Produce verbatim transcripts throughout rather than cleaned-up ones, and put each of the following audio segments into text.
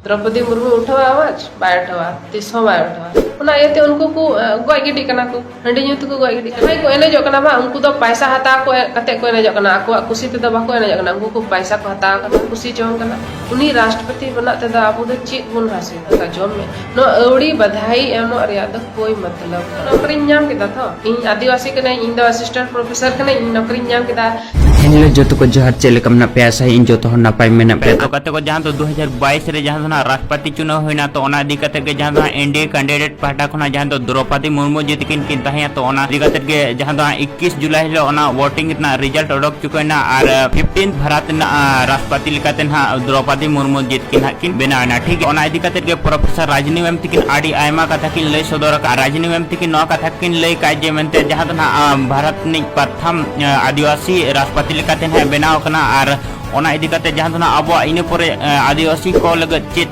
ᱫᱨᱚᱯᱚᱫᱤ ᱢᱩᱨᱢᱩ ᱩᱴᱷᱟᱹᱣᱟ ᱟᱣᱟᱡᱽ? ᱵᱟᱭ ᱩᱴᱷᱟᱹᱣᱟ, ᱛᱤᱥ ᱦᱚᱸ ᱵᱟᱭ ᱩᱴᱷᱟᱹᱣᱟ᱾ ᱚᱱᱟ ᱤᱭᱟᱹᱛᱮ ᱩᱱᱠᱩ ᱠᱚ ᱮ, ᱜᱚᱡ ᱜᱤᱰᱤᱜ ᱠᱟᱱᱟ ᱠᱚ, ᱦᱟᱺᱰᱤ ᱧᱩ ᱛᱮᱠᱚ ᱜᱚᱡ ᱜᱤᱰᱤᱜ ᱠᱟᱱᱟ᱾ ᱡᱟᱦᱟᱸᱭ ᱠᱚ ᱮᱱᱮᱡᱚᱜ ᱠᱟᱱᱟ ᱵᱟᱝ, ᱩᱱᱠᱩ ᱫᱚ ᱯᱟᱭᱥᱟ ᱦᱟᱛᱟᱣ ᱠᱚ ᱮ- ᱠᱟᱛᱮ ᱠᱚ ᱮᱱᱮᱡᱚᱜ ᱠᱟᱱᱟ, ᱟᱠᱚᱣᱟᱜ ᱠᱩᱥᱤ ᱛᱮᱫᱚ ᱵᱟᱠᱚ ᱮᱱᱮᱡᱚᱜ ᱠᱟᱱᱟ᱾ ᱩᱱᱠᱩ ᱠᱚ ᱯᱟᱭᱥᱟ ᱠᱚ ᱦᱟᱛᱟᱣ ᱠᱟᱱᱟ, ᱠᱩᱥᱤ ᱡᱚᱝ ᱠᱟᱱᱟ᱾ ᱩᱱᱤ ᱨᱟᱥᱴᱨᱚᱯᱚᱛᱤ ᱵᱮᱱᱟᱜ ᱛᱮᱫᱚ ᱟᱵᱚ ᱫᱚ ᱪᱮᱫ ᱵᱚᱱ ᱦᱟᱥᱤᱞ ᱠᱟᱫᱟ? ᱡᱚᱢ ᱢᱮ, ᱱᱚᱣᱟ ᱟᱹᱣᱲᱤ ᱵᱟᱫᱷᱟᱭ ᱮᱢᱚᱜ ᱨᱮᱭᱟᱜ ᱫᱚ ᱠᱳᱭ ᱢᱚᱛᱞᱚᱵ ᱵᱟᱹᱱᱩᱜᱼᱟ᱾ ᱱᱚᱠᱨᱤᱧ ᱧᱟᱢ ᱠᱮᱫᱟ ᱛᱚ, ᱤᱧ ᱟᱹᱫᱤᱵᱟᱹᱥᱤ ᱠᱟᱹᱱᱟᱹᱧ, ᱤᱧ ᱫᱚ ᱟᱥᱤᱥᱴᱮᱱᱴ ᱯᱨᱚᱯᱷᱮᱥᱚᱨ ᱠᱟᱹᱱᱟᱹᱧ, ᱤᱧ ᱱᱚᱠᱨᱤᱧ ᱧᱟᱢ ᱠᱮᱫᱟ᱾ ᱦᱮᱞᱳ ᱡᱚᱛᱚ ᱠᱚ ᱡᱚᱦᱟᱨ, ᱪᱮᱫ ᱞᱮᱠᱟ ᱢᱮᱱᱟᱜ ᱯᱮᱭᱟ? ᱟᱥᱟᱭᱟᱹᱧ ᱡᱚᱛᱚ ᱦᱚᱲ ᱱᱟᱯᱟᱭ ᱢᱮᱱᱟᱜ ᱯᱮᱭᱟ᱾ ᱛᱚ ᱜᱟᱛᱮ ᱠᱚ, ᱡᱟᱦᱟᱸ ᱫᱚ ᱫᱩ ᱦᱟᱡᱟᱨ ᱵᱟᱭᱤᱥ ᱨᱮ ᱡᱟᱦᱟᱸ ᱫᱚ ᱱᱟᱜ ᱨᱟᱥᱴᱨᱚᱯᱟᱛᱤ ᱪᱩᱱᱟᱹᱣ ᱦᱩᱭᱱᱟ, ᱛᱚ ᱚᱱᱟ ᱤᱫᱤ ᱠᱟᱛᱮ ᱜᱮ ᱡᱟᱦᱟᱸ ᱫᱚ ᱦᱟᱸᱜ ᱮᱱᱰᱤᱮ ᱠᱮᱱᱰᱤᱰᱮᱴ ᱯᱟᱦᱴᱟ ᱠᱷᱚᱱᱟᱜ ᱡᱟᱦᱟᱸ ᱫᱚ ᱫᱨᱚᱯᱟᱫᱤ ᱢᱩᱨᱢᱩ ᱡᱤᱛ ᱠᱤᱱ ᱠᱤᱱ ᱛᱟᱦᱮᱸᱭᱟ, ᱛᱚ ᱚᱱᱟ ᱤᱫᱤ ᱠᱟᱛᱮ ᱜᱮ ᱡᱟᱦᱟᱸ ᱫᱚ ᱦᱟᱸᱜ ᱤᱠᱠᱤᱥ ᱡᱩᱞᱟᱭ ᱦᱤᱞᱳᱜ ᱚᱱᱟ ᱵᱷᱳᱴᱤᱝ ᱨᱮᱱᱟᱜ ᱨᱮᱡᱟᱞᱴ ᱚᱰᱚᱠ ᱪᱩᱠᱟᱹᱭᱱᱟ ᱟᱨ ᱯᱷᱤᱯᱴᱤᱱ ᱵᱷᱟᱨᱟᱛ ᱨᱮᱱᱟᱜ ᱨᱟᱥᱴᱨᱚᱯᱟᱛᱤ ᱞᱮᱠᱟᱛᱮ ᱱᱟᱦᱟᱜ ᱫᱨᱚᱯᱟᱫᱤ ᱢᱩᱨᱢᱩ ᱡᱤᱛ ᱠᱤᱱ ᱦᱟᱸᱜ ᱠᱤᱱ ᱵᱮᱱᱟᱣ ᱮᱱᱟ᱾ ᱴᱷᱤᱠ ᱚᱱᱟ ᱤᱫᱤ ᱠᱟᱛᱮ ᱜᱮ ᱯᱨᱚᱯᱷᱮᱥᱚᱨ ᱨᱟᱡᱽᱱᱤ ᱢᱮᱢ ᱛᱤᱠᱤᱱ ᱟᱹᱰᱤ ᱟᱭᱢᱟ ᱠᱟᱛᱷᱟ ᱠᱤᱱ ᱞᱟᱹᱭ ᱥᱚᱫᱚᱨ ᱟᱠᱟᱫᱼᱟ᱾ ᱨᱟᱡᱽᱱᱤ ᱢᱮᱢ ᱛᱤᱠᱤᱱ ᱱᱚᱣᱟ ᱠᱟᱛᱷᱟ ᱠᱤᱱ ᱞᱟᱹᱭ ᱠᱟᱜᱼᱟ ᱡᱮ ᱢᱮᱱᱛᱮ ᱡᱟᱦᱟᱸ ᱫᱚ ᱱᱟᱦᱟᱜ ᱵᱷᱟᱨᱚᱛ ᱨᱤᱱᱤᱡ ᱯᱨᱚᱛᱷᱚᱢ ᱟᱹᱫᱤᱵᱟᱹᱥᱤ ᱨᱟᱥᱴᱨᱚᱯᱟᱛᱤ ᱞᱮᱠᱟᱛᱮ ᱱᱟᱦᱟᱜ ᱵᱮᱱᱟᱣ ᱟᱠᱟᱱᱟ ᱟᱨ ᱚᱱᱟ ᱤᱫᱤ ᱠᱟᱛᱮ ᱡᱟᱦᱟᱸ ᱫᱚ ᱱᱟᱦᱟᱜ ᱟᱵᱚᱣᱟᱜ ᱤᱱᱟᱹ ᱯᱚᱨᱮ ᱟᱹᱫᱤᱵᱟᱹᱥᱤ ᱠᱚ ᱞᱟᱹᱜᱤᱫ ᱪᱮᱫ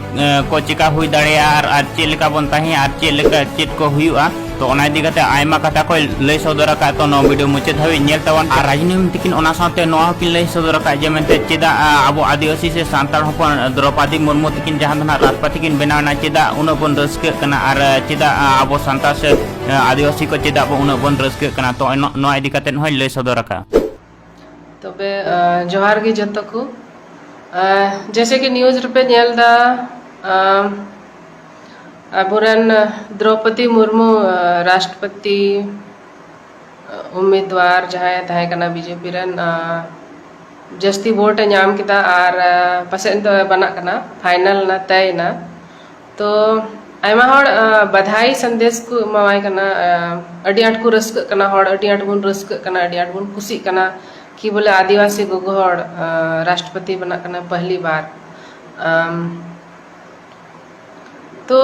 ᱠᱚ ᱪᱮᱠᱟ ᱦᱩᱭ ᱫᱟᱲᱮᱭᱟᱜᱼᱟ ᱟᱨ ᱟᱨ ᱪᱮᱫ ᱞᱮᱠᱟ ᱵᱚᱱ ᱛᱟᱦᱮᱸᱭᱟ ᱟᱨ ᱪᱮᱫ ᱞᱮᱠᱟ ᱪᱮᱫ ᱠᱚ ᱦᱩᱭᱩᱜᱼᱟ᱾ ᱛᱚ ᱚᱱᱟ ᱤᱫᱤ ᱠᱟᱛᱮ ᱟᱭᱢᱟ ᱠᱟᱛᱷᱟ ᱠᱚ ᱞᱟᱹᱭ ᱥᱚᱫᱚᱨ ᱟᱠᱟᱫ᱾ ᱛᱚ ᱱᱚᱣᱟ ᱵᱷᱤᱰᱤᱭᱳ ᱢᱩᱪᱟᱹᱫ ᱫᱷᱟᱹᱵᱤᱡ ᱧᱮᱞ ᱛᱟᱵᱚᱱ ᱯᱮ᱾ ᱟᱨ ᱨᱟᱡᱽᱱᱤ ᱢᱮᱢ ᱛᱤᱠᱤᱱ ᱚᱱᱟ ᱥᱟᱶᱛᱮ ᱱᱚᱣᱟ ᱦᱚᱸᱠᱤᱱ ᱞᱟᱹᱭ ᱥᱚᱫᱚᱨ ᱟᱠᱟᱫ ᱡᱮ ᱢᱮᱱᱛᱮ ᱪᱮᱫᱟᱜ ᱟᱵᱚ ᱟᱹᱫᱤᱵᱟᱹᱥᱤ ᱥᱮ ᱥᱟᱱᱛᱟᱲ ᱦᱚᱯᱚᱱ ᱫᱨᱚᱯᱟᱫᱤ ᱢᱩᱨᱢᱩ ᱛᱤᱠᱤᱱ ᱡᱟᱦᱟᱸ ᱫᱚ ᱱᱟᱦᱟᱜ ᱨᱟᱥᱴᱨᱚᱯᱟᱛᱤ ᱠᱤᱱ ᱵᱮᱱᱟᱣ ᱮᱱᱟ, ᱪᱮᱫᱟᱜ ᱩᱱᱟᱹᱜ ᱵᱚᱱ ᱨᱟᱹᱥᱠᱟᱹᱜ ᱠᱟᱱᱟ ᱟᱨ ᱪᱮᱫᱟᱜ ᱟᱵᱚ ᱥᱟᱱᱛᱟᱲ ᱥᱮ ᱟᱹᱫᱤᱵᱟᱹᱥᱤ ᱠᱚ ᱪᱮᱫᱟᱜ ᱵᱚ ᱩᱱᱟᱹᱜ ᱵᱚᱱ ᱨᱟᱹᱥᱠᱟᱹᱜ ᱠᱟᱱᱟ? ᱛᱚ ᱱᱚ- ᱱᱚᱣᱟ ᱤᱫᱤ ᱠᱟᱛᱮ ᱦᱚᱸᱭ ᱞᱟᱹᱭ ᱥᱚᱫᱚᱨ ᱟᱠᱟᱫᱼᱟ᱾ ᱛᱚᱵᱮ ᱡᱚᱦᱟᱨ ᱜᱮ ᱡᱚᱛᱚ ᱠᱚ᱾ ᱡᱮᱭᱥᱮ ᱠᱤ ᱱᱤᱭᱩᱡᱽ ᱨᱮᱯᱮ ᱧᱮᱞ ᱮᱫᱟ, ᱟᱵᱚᱨᱮᱱ ᱫᱨᱚᱯᱚᱫᱤ ᱢᱩᱨᱢᱩ ᱨᱟᱥᱴᱨᱚᱯᱚᱛᱤ ᱩᱢᱤᱫᱣᱟᱨ ᱡᱟᱦᱟᱸᱭ ᱛᱟᱦᱮᱸ ᱠᱟᱱᱟ ᱵᱤᱡᱮᱯᱤ ᱨᱮᱱ, ᱡᱟᱹᱥᱛᱤ ᱵᱷᱳᱴ ᱮ ᱧᱟᱢ ᱠᱮᱫᱟ ᱟᱨ ᱯᱟᱥᱮᱡ ᱱᱤᱛᱚᱜ ᱮ ᱵᱟᱱᱟᱜ ᱠᱟᱱᱟ, ᱯᱷᱟᱭᱱᱟᱞ ᱮᱱᱟ, ᱛᱟᱭ ᱮᱱᱟ᱾ ᱛᱚ ᱟᱭᱢᱟ ᱦᱚᱲ ᱵᱟᱫᱷᱟᱭ ᱥᱟᱸᱫᱮᱥ ᱠᱚ ᱮᱢᱟᱣᱟᱭ ᱠᱟᱱᱟ, ᱟᱹᱰᱤ ᱟᱸᱴ ᱠᱚ ᱨᱟᱹᱥᱠᱟᱹᱜ ᱠᱟᱱᱟ ᱦᱚᱲ, ᱟᱹᱰᱤ ᱟᱸᱴ ᱵᱚᱱ ᱨᱟᱹᱥᱠᱟᱹᱜ ᱠᱟᱱᱟ, ᱟᱹᱰᱤ ᱟᱸᱴ ᱵᱚᱱ ᱠᱩᱥᱤᱜ ᱠᱟᱱᱟ ᱠᱤ ᱵᱚᱞᱮ ᱟᱹᱫᱤᱵᱟᱹᱥᱤ ᱜᱚᱜᱚ ᱦᱚᱲ ᱨᱟᱥᱴᱨᱚᱯᱚᱛᱤ ᱵᱮᱱᱟᱜ ᱠᱟᱱᱟ ᱯᱟᱦᱞᱤ ᱵᱟᱨ᱾ ᱛᱚ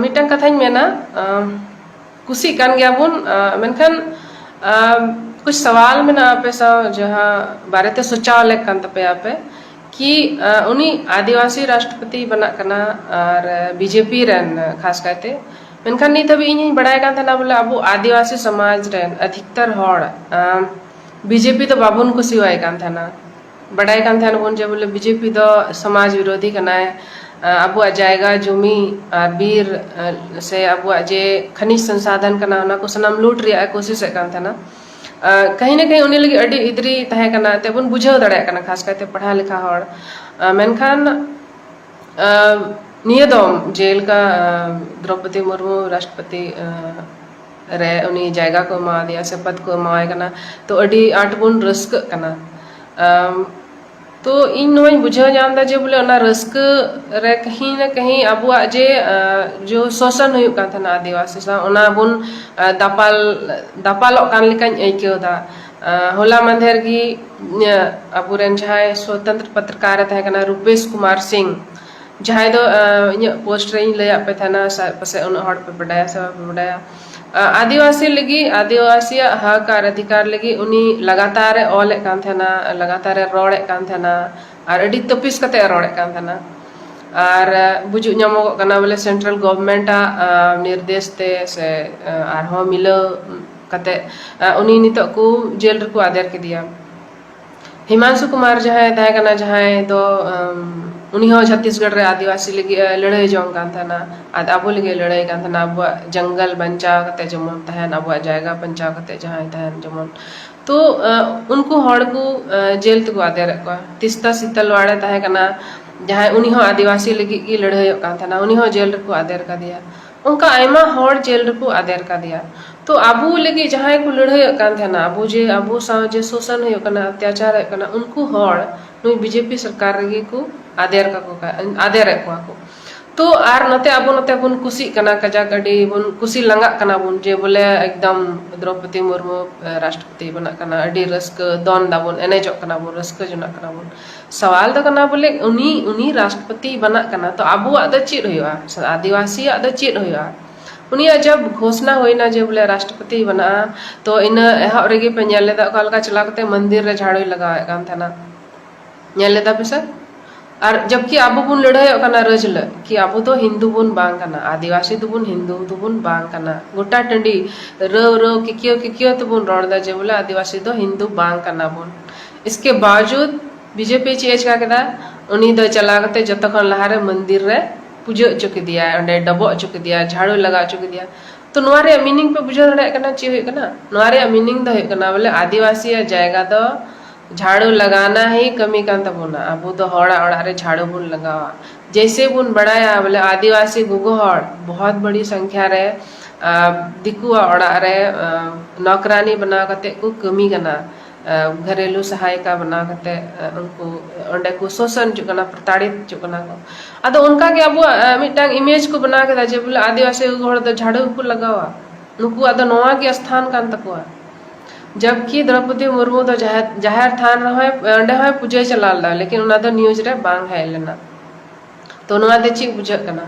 ᱢᱤᱫᱴᱟᱝ ᱠᱟᱛᱷᱟᱧ ᱢᱮᱱᱟ, ᱠᱩᱥᱤᱜ ᱠᱟᱱ ᱜᱮᱭᱟ ᱵᱚᱱ, ᱢᱮᱱᱠᱷᱟᱱ ᱠᱩᱪ ᱥᱟᱣᱟᱞ ᱢᱮᱱᱟᱜᱼᱟ ᱟᱯᱮ ᱥᱟᱶ, ᱡᱟᱦᱟᱸ ᱵᱟᱨᱮᱛᱮ ᱥᱚᱪᱟᱣ ᱞᱮᱠ ᱠᱟᱱ ᱛᱟᱯᱮᱭᱟ ᱟᱯᱮ ᱠᱤ ᱩᱱᱤ ᱟᱹᱫᱤᱵᱟᱹᱥᱤ ᱨᱟᱥᱴᱨᱚᱯᱚᱛᱤ ᱵᱮᱱᱟᱜ ᱠᱟᱱᱟ ᱟᱨ ᱵᱤᱡᱮᱯᱤ ᱨᱮᱱ ᱠᱷᱟᱥ ᱠᱟᱭᱛᱮ᱾ ᱢᱮᱱᱠᱷᱟᱱ ᱱᱤᱛ ᱦᱟᱹᱵᱤᱡ ᱤᱧᱤᱧ ᱵᱟᱲᱟᱭ ᱠᱟᱱ ᱛᱟᱦᱮᱱᱟ ᱵᱚᱞᱮ ᱟᱵᱚ ᱟᱹᱫᱤᱵᱟᱹᱥᱤ ᱥᱚᱢᱟᱡᱽ ᱨᱮᱱ ᱚᱫᱷᱤᱠᱛᱚᱨ ᱦᱚᱲ ᱵᱤᱡᱮᱯᱤ ᱫᱚ ᱵᱟᱵᱚᱱ ᱠᱩᱥᱤᱣᱟᱭ ᱠᱟᱱ ᱛᱟᱦᱮᱱᱟ᱾ ᱵᱟᱰᱟᱭ ᱠᱟᱱ ᱛᱟᱦᱮᱱ ᱵᱚᱱ ᱡᱮ ᱵᱚᱞᱮ ᱵᱤᱡᱮᱯᱤ ᱫᱚ ᱥᱚᱢᱟᱡᱽ ᱵᱤᱨᱳᱫᱷᱤ ᱠᱟᱱᱟᱭ, ᱟᱵᱚᱣᱟᱜ ᱡᱟᱭᱜᱟ ᱡᱚᱢᱤ ᱟᱨ ᱵᱤᱨ, ᱟᱨ ᱥᱮ ᱟᱵᱚᱣᱟᱜ ᱡᱮ ᱠᱷᱟᱱᱤᱡᱽ ᱥᱚᱝᱥᱟᱫᱷᱚᱱ ᱠᱟᱱᱟ, ᱚᱱᱟ ᱠᱚ ᱥᱟᱱᱟᱢ ᱞᱩᱴ ᱨᱮᱭᱟᱜ ᱮ ᱠᱳᱥᱤᱥᱮᱫ ᱠᱟᱱ ᱛᱟᱦᱮᱱᱟ᱾ ᱟᱨ ᱠᱟᱹᱦᱤ ᱱᱟ ᱠᱟᱹᱦᱤ ᱩᱱᱤ ᱞᱟᱹᱜᱤᱫ ᱟᱹᱰᱤ ᱤᱫᱽᱨᱤ ᱛᱟᱦᱮᱸ ᱠᱟᱱᱟ, ᱮᱱᱛᱮᱫ ᱵᱚᱱ ᱵᱩᱡᱷᱟᱹᱣ ᱫᱟᱲᱮᱭᱟᱜ ᱠᱟᱱᱟ, ᱠᱷᱟᱥ ᱠᱟᱭᱛᱮ ᱯᱟᱲᱦᱟᱣ ᱞᱮᱠᱷᱟ ᱦᱚᱲ᱾ ᱟᱨ ᱢᱮᱱᱠᱷᱟᱱ ᱟᱨ ᱱᱤᱭᱟᱹ ᱫᱚᱢ ᱡᱮᱞᱮᱠᱟ ᱟᱨ ᱫᱨᱚᱯᱚᱫᱤ ᱢᱩᱨᱢᱩ ᱨᱟᱥᱴᱨᱚᱯᱚᱛᱤ ᱟᱨ ᱨᱮ ᱩᱱᱤ ᱡᱟᱭᱜᱟ ᱠᱚ ᱮᱢᱟᱣᱟᱫᱮᱭᱟ ᱥᱮ ᱯᱚᱫᱽ ᱠᱚ ᱮᱢᱟᱣᱟᱭ ᱠᱟᱱᱟ, ᱛᱚ ᱟᱹᱰᱤ ᱟᱸᱴ ᱵᱚᱱ ᱨᱟᱹᱥᱠᱟᱹᱜ ᱠᱟᱱᱟ᱾ ᱟᱢ, ᱛᱚ ᱤᱧ ᱱᱚᱣᱟᱧ ᱵᱩᱡᱷᱟᱹᱣ ᱧᱟᱢ ᱮᱫᱟ ᱡᱮ ᱵᱚᱞᱮ ᱚᱱᱟ ᱨᱟᱹᱥᱠᱟᱹ ᱨᱮ ᱠᱟᱹᱦᱤ ᱱᱟ ᱠᱟᱹᱦᱤ ᱟᱵᱚᱣᱟᱜ ᱡᱮ, ᱟᱸ, ᱡᱚ ᱥᱳᱥᱚᱱ ᱦᱩᱭᱩᱜ ᱠᱟᱱ ᱛᱟᱦᱮᱱᱟ ᱟᱹᱫᱤᱵᱟᱹᱥᱤ ᱥᱟᱶ, ᱚᱱᱟ ᱵᱚᱱ, ᱟᱸ, ᱫᱟᱯᱟᱞ, ᱫᱟᱯᱟᱞᱚᱜ ᱠᱟᱱ ᱞᱮᱠᱟᱧ ᱟᱹᱭᱠᱟᱹᱣ ᱮᱫᱟ᱾ ᱟᱸ, ᱦᱚᱞᱟ ᱢᱟᱫᱷᱮᱨ ᱜᱮ, ᱤᱭᱟᱹ, ᱟᱵᱚᱨᱮᱱ ᱡᱟᱦᱟᱸᱭ ᱥᱣᱚᱛᱚᱱᱛᱨᱚ ᱯᱚᱛᱨᱚᱠᱟᱨ ᱮ ᱛᱟᱦᱮᱸ ᱠᱟᱱᱟ ᱨᱩᱯᱮᱥ ᱠᱩᱢᱟᱨ ᱥᱤᱝ, ᱡᱟᱦᱟᱸᱭ ᱫᱚ, ᱟᱸ, ᱤᱧᱟᱹᱜ ᱯᱳᱥᱴ ᱨᱮᱧ ᱞᱟᱹᱭᱟᱫ ᱯᱮ ᱛᱟᱦᱮᱱᱟ, ᱥᱟ-, ᱯᱟᱥᱮᱡ ᱩᱱᱟᱹᱜ ᱦᱚᱲ ᱯᱮ ᱵᱟᱰᱟᱭᱟ ᱥᱮ ᱵᱟᱯᱮ ᱵᱟᱰᱟᱭᱟ᱾ ᱟᱸ, ᱟᱹᱫᱤᱵᱟᱹᱥᱤ ᱞᱟᱹᱜᱤᱫ, ᱟᱹᱫᱤᱵᱟᱹᱥᱤᱭᱟᱜ ᱦᱚᱠ ᱟᱨ ᱚᱫᱷᱤᱠᱟᱨ ᱞᱟᱹᱜᱤᱫ ᱩᱱᱤ ᱞᱟᱜᱟᱛᱟᱨ ᱮ ᱚᱞᱮᱫ ᱠᱟᱱ ᱛᱟᱦᱮᱱᱟ, ᱞᱟᱜᱟᱛᱟᱨ ᱮ ᱨᱚᱲᱮᱫ ᱠᱟᱱ ᱛᱟᱦᱮᱱᱟ, ᱟᱨ ᱟᱹᱰᱤ ᱛᱟᱹᱯᱤᱥ ᱠᱟᱛᱮ ᱮ ᱨᱚᱲᱮᱫ ᱠᱟᱱ ᱛᱟᱦᱮᱱᱟ᱾ ᱟᱨ, ᱟᱸ, ᱵᱩᱡᱩᱜ ᱧᱟᱢᱚᱜᱚᱜ ᱠᱟᱱᱟ ᱵᱚᱞᱮ ᱥᱮᱱᱴᱨᱟᱞ ᱜᱚᱵᱷᱢᱮᱱᱴ ᱟᱜ, ᱟᱸ, ᱱᱤᱨᱫᱮᱥ ᱛᱮ ᱥᱮ, ᱟᱸ, ᱟᱨᱦᱚᱸ ᱢᱤᱞᱟᱹᱣ ᱠᱟᱛᱮ, ᱟᱸ, ᱩᱱᱤ ᱱᱤᱛᱚᱜ ᱠᱚ ᱡᱮᱞ ᱨᱮᱠᱚ ᱟᱫᱮᱨ ᱠᱮᱫᱮᱭᱟ᱾ ᱦᱤᱢᱟᱝᱥᱩ ᱠᱩᱢᱟᱨ ᱡᱟᱦᱟᱸᱭ ᱛᱟᱦᱮᱸ ᱠᱟᱱᱟ, ᱡᱟᱦᱟᱸᱭ ᱫᱚ, ᱟᱢ, ᱩᱱᱤ ᱦᱚᱸ ᱪᱷᱟᱛᱤᱥᱜᱚᱲ ᱨᱮ ᱟᱹᱫᱤᱵᱟᱹᱥᱤ ᱞᱟᱹᱜᱤᱫ ᱮ ᱞᱟᱹᱲᱦᱟᱹᱭ ᱡᱚᱝ ᱠᱟᱱ ᱛᱟᱦᱮᱱᱟ, ᱟᱨ ᱟᱵᱚ ᱞᱟᱹᱜᱤᱫ ᱮ ᱞᱟᱹᱲᱦᱟᱹᱭ ᱠᱟᱱ ᱛᱟᱦᱮᱱᱟ, ᱟᱵᱚᱣᱟᱜ ᱡᱚᱝᱜᱚᱞ ᱵᱟᱧᱪᱟᱣ ᱠᱟᱛᱮ ᱡᱮᱢᱚᱱ ᱛᱟᱦᱮᱱ, ᱟᱵᱚᱣᱟᱜ ᱡᱟᱭᱜᱟ ᱵᱟᱧᱪᱟᱣ ᱠᱟᱛᱮ ᱡᱟᱦᱟᱸᱭ ᱛᱟᱦᱮᱱ ᱡᱮᱢᱚᱱ᱾ ᱛᱚ, ᱟᱸ, ᱩᱱᱠᱩ ᱦᱚᱲ ᱠᱚ, ᱟᱸ, ᱡᱮᱞ ᱛᱮᱠᱚ ᱟᱫᱮᱨᱮᱫ ᱠᱚᱣᱟ᱾ ᱛᱤᱥᱛᱟ ᱥᱤᱛᱟᱞᱣᱟᱲᱮ ᱛᱟᱦᱮᱸ ᱠᱟᱱᱟ, ᱡᱟᱦᱟᱸᱭ, ᱩᱱᱤ ᱦᱚᱸ ᱟᱹᱫᱤᱵᱟᱹᱥᱤ ᱞᱟᱹᱜᱤᱫ ᱜᱮ ᱞᱟᱹᱲᱦᱟᱹᱭᱚᱜ ᱠᱟᱱ ᱛᱟᱦᱮᱱᱟ, ᱩᱱᱤ ᱦᱚᱸ ᱡᱮᱞ ᱨᱮᱠᱚ ᱟᱫᱮᱨ ᱠᱟᱫᱮᱭᱟ᱾ ᱚᱱᱠᱟ ᱟᱭᱢᱟ ᱦᱚᱲ ᱡᱮᱞ ᱨᱮᱠᱚ ᱟᱫᱮᱨ ᱠᱟᱫᱮᱭᱟ᱾ ᱛᱚ ᱟᱵᱚ ᱞᱟᱹᱜᱤᱫ ᱡᱟᱦᱟᱸᱭ ᱠᱚ ᱞᱟᱹᱲᱦᱟᱹᱭᱚᱜ ᱠᱟᱱ ᱛᱟᱦᱮᱱᱟ, ᱟᱵᱚ ᱡᱮ, ᱟᱵᱚ ᱥᱟᱶ ᱡᱮ ᱥᱳᱥᱚᱱ ᱦᱩᱭᱩᱜ ᱠᱟᱱᱟ, ᱚᱛᱛᱟᱪᱟᱨ ᱦᱩᱭᱩᱜ ᱠᱟᱱᱟ, ᱩᱱᱠᱩ ᱦᱚᱲ ᱱᱩᱭ ᱵᱤᱡᱮᱯᱤ ᱥᱚᱨᱠᱟᱨ ᱨᱮᱜᱮ ᱠᱚ ᱟᱫᱮᱨ ᱠᱟᱠᱚ ᱠᱟ-, ᱟᱫᱮᱨᱮᱫ ᱠᱚᱣᱟ ᱠᱚ᱾ ᱛᱚ ᱟᱨ ᱱᱚᱛᱮ ᱟᱵᱚ ᱱᱚᱛᱮ ᱵᱚᱱ ᱠᱩᱥᱤᱜ ᱠᱟᱱᱟ, ᱠᱟᱡᱟᱠ ᱟᱹᱰᱤ ᱵᱚᱱ ᱠᱩᱥᱤ ᱞᱟᱸᱜᱟᱜ ᱠᱟᱱᱟ ᱵᱚᱱ ᱡᱮ ᱵᱚᱞᱮ ᱮᱠᱫᱚᱢ ᱫᱨᱚᱯᱚᱫᱤ ᱢᱩᱨᱢᱩ, ᱮ, ᱨᱟᱥᱴᱨᱚᱯᱚᱛᱤ ᱵᱮᱱᱟᱜ ᱠᱟᱱᱟ, ᱟᱹᱰᱤ ᱨᱟᱹᱥᱠᱟᱹ, ᱫᱚᱱ ᱫᱟᱵᱚᱱ, ᱮᱱᱮᱡᱚᱜ ᱠᱟᱱᱟ ᱵᱚᱱ, ᱨᱟᱹᱥᱠᱟᱹ ᱡᱚᱱᱟᱜ ᱠᱟᱱᱟ ᱵᱚᱱ᱾ ᱥᱟᱣᱟᱞ ᱫᱚ ᱠᱟᱱᱟ ᱵᱚᱞᱮ ᱩᱱᱤ, ᱩᱱᱤ ᱨᱟᱥᱴᱨᱚᱯᱚᱛᱤ ᱵᱮᱱᱟᱜ ᱠᱟᱱᱟ, ᱛᱚ ᱟᱵᱚᱣᱟᱜ ᱫᱚ ᱪᱮᱫ ᱦᱩᱭᱩᱜᱼᱟ? ᱟᱹᱫᱤᱵᱟᱹᱥᱤᱭᱟᱜ ᱫᱚ ᱪᱮᱫ ᱦᱩᱭᱩᱜᱼᱟ? ᱩᱱᱤᱭᱟᱜ ᱡᱟᱵ ᱜᱷᱳᱥᱱᱟ ᱦᱩᱭᱱᱟ ᱡᱮ ᱵᱚᱞᱮ ᱨᱟᱥᱴᱨᱚᱯᱚᱛᱤ ᱵᱮᱱᱟᱜᱼᱟ, ᱛᱚ ᱤᱱᱟᱹ ᱮᱦᱚᱵ ᱨᱮᱜᱮ ᱯᱮ ᱧᱮᱞ ᱞᱮᱫᱟ ᱚᱠᱟ ᱞᱮᱠᱟ ᱪᱟᱞᱟᱣ ᱠᱟᱛᱮ ᱢᱚᱱᱫᱤᱨ ᱨᱮ ᱡᱷᱟᱲᱩᱭ ᱞᱟᱜᱟᱣᱮᱫ ᱠᱟᱱ ᱛᱟᱦᱮᱱᱟ᱾ ᱧᱮᱞ ᱞᱮᱫᱟ ᱯᱮ ᱥᱮ? ᱟᱨ ᱡᱚᱵᱠᱤ ᱟᱵᱚ ᱵᱚᱱ ᱞᱟᱹᱲᱦᱟᱹᱭᱚᱜ ᱠᱟᱱᱟ ᱨᱟᱹᱡᱽ ᱞᱟᱹᱜ ᱠᱤ ᱟᱵᱚ ᱫᱚ ᱦᱤᱱᱫᱩ ᱵᱚᱱ ᱵᱟᱝ ᱠᱟᱱᱟ, ᱟᱹᱫᱤᱵᱟᱹᱥᱤ ᱫᱚᱵᱚᱱ ᱦᱤᱱᱫᱩ ᱫᱚᱵᱚᱱ ᱵᱟᱝ ᱠᱟᱱᱟ᱾ ᱜᱚᱴᱟ ᱴᱟᱺᱰᱤ ᱨᱟᱹᱣ ᱨᱟᱹᱣ ᱠᱤᱠᱤᱭᱟᱹ ᱠᱤᱠᱤᱭᱟᱹ ᱛᱮᱵᱚᱱ ᱨᱚᱲ ᱮᱫᱟ ᱡᱮ ᱵᱚᱞᱮ ᱟᱹᱫᱤᱵᱟᱹᱥᱤ ᱫᱚ ᱦᱤᱱᱫᱩ ᱵᱟᱝ ᱠᱟᱱᱟ ᱵᱚᱱ᱾ ᱤᱥᱠᱮ ᱵᱟᱣᱡᱩᱫ ᱵᱤᱡᱮᱯᱤ ᱪᱮᱫ ᱮ ᱪᱤᱠᱟ ᱠᱮᱫᱟ? ᱩᱱᱤ ᱫᱚ ᱪᱟᱞᱟᱣ ᱠᱟᱛᱮ ᱡᱚᱛᱚ ᱠᱷᱚᱱ ᱞᱟᱦᱟᱨᱮ ᱢᱚᱱᱫᱤᱨ ᱨᱮ ᱯᱩᱡᱟᱹ ᱦᱚᱪᱚ ᱠᱮᱫᱮᱭᱟᱭ, ᱚᱸᱰᱮ ᱰᱚᱵᱚᱜ ᱦᱚᱪᱚ ᱠᱮᱫᱮᱭᱟ, ᱡᱷᱟᱲᱩ ᱞᱟᱜᱟᱣ ᱦᱚᱪᱚ ᱠᱮᱫᱮᱭᱟ᱾ ᱛᱚ ᱱᱚᱣᱟ ᱨᱮᱭᱟᱜ ᱢᱤᱱᱤᱝ ᱯᱮ ᱵᱩᱡᱷᱟᱹᱣ ᱫᱟᱲᱮᱭᱟᱜ ᱠᱟᱱᱟ? ᱪᱮᱫ ᱦᱩᱭᱩᱜ ᱠᱟᱱᱟ? ᱱᱚᱣᱟ ᱨᱮᱭᱟᱜ ᱢᱤᱱᱤᱝ ᱫᱚ ᱦᱩᱭᱩᱜ ᱠᱟᱱᱟ ᱵᱚᱞᱮ ᱟᱹᱫᱤᱵᱟᱹᱥᱤᱭᱟᱜ ᱡᱟᱭᱜᱟ ᱫᱚ ᱡᱷᱟᱲᱩ ᱞᱟᱜᱟᱣᱱᱟ ᱦᱤ ᱠᱟᱹᱢᱤ ᱠᱟᱱ ᱛᱟᱵᱚᱱᱟ᱾ ᱟᱵᱚ ᱫᱚ ᱦᱚᱲᱟᱜ ᱚᱲᱟᱜ ᱨᱮ ᱡᱷᱟᱲᱩ ᱵᱚᱱ ᱞᱟᱜᱟᱣᱟ᱾ ᱡᱮᱭᱥᱮ ᱵᱚᱱ ᱵᱟᱲᱟᱭᱟ ᱵᱚᱞᱮ ᱟᱹᱫᱤᱵᱟᱹᱥᱤ ᱜᱚᱜᱚ ᱦᱚᱲ ᱵᱚᱦᱚᱛ ᱵᱟᱹᱲᱤ ᱥᱚᱝᱠᱷᱭᱟ ᱨᱮ ᱫᱤᱠᱩᱣᱟᱜ ᱚᱲᱟᱜ ᱨᱮ ᱱᱚᱠᱨᱟᱱᱤ ᱵᱮᱱᱟᱣ ᱠᱟᱛᱮ ᱠᱚ ᱠᱟᱹᱢᱤ ᱠᱟᱱᱟ᱾ ᱜᱷᱟᱨᱮᱞᱩ ᱥᱟᱦᱟᱭᱤᱠᱟ ᱵᱮᱱᱟᱣ ᱠᱟᱛᱮ ᱩᱱᱠᱩ ᱚᱸᱰᱮ ᱠᱚ ᱥᱳᱥᱚᱱ ᱦᱚᱪᱚᱜ ᱠᱟᱱᱟ, ᱯᱨᱚᱛᱟᱲᱤᱛ ᱦᱚᱪᱚᱜ ᱠᱟᱱᱟ ᱠᱚ᱾ ᱟᱫᱚ ᱚᱱᱠᱟ ᱜᱮ ᱟᱵᱚᱣᱟᱜ ᱢᱤᱫᱴᱟᱝ ᱤᱢᱮᱡᱽ ᱠᱚ ᱵᱮᱱᱟᱣ ᱠᱮᱫᱟ ᱡᱮ ᱵᱚᱞᱮ ᱟᱹᱫᱤᱵᱟᱹᱥᱤ ᱜᱚᱜᱚ ᱦᱚᱲ ᱫᱚ ᱡᱷᱟᱲᱩ ᱜᱮᱠᱚ ᱞᱟᱜᱟᱣᱟ, ᱱᱩᱠᱩᱣᱟᱜ ᱫᱚ ᱱᱚᱣᱟ ᱜᱮ ᱥᱛᱷᱟᱱ ᱠᱟᱱ ᱛᱟᱠᱚᱣᱟ᱾ ᱡᱚᱵᱠᱤ ᱫᱨᱚᱯᱚᱫᱤ ᱢᱩᱨᱢᱩ ᱫᱚ ᱡᱟᱦᱮᱨ ᱡᱟᱦᱮᱨ ᱛᱷᱟᱱ ᱨᱮᱦᱚᱸ ᱚᱸᱰᱮ ᱦᱚᱸᱭ ᱯᱩᱡᱟᱹᱭ ᱪᱟᱞᱟᱣ ᱞᱮᱫᱟ, ᱞᱮᱠᱤᱱ ᱚᱱᱟ ᱫᱚ ᱱᱤᱭᱩᱡᱽ ᱨᱮ ᱵᱟᱝ ᱦᱮᱡ ᱞᱮᱱᱟ᱾ ᱛᱚ ᱱᱚᱣᱟ ᱫᱚ ᱪᱮᱫ ᱵᱩᱡᱷᱟᱹᱜ ᱠᱟᱱᱟ?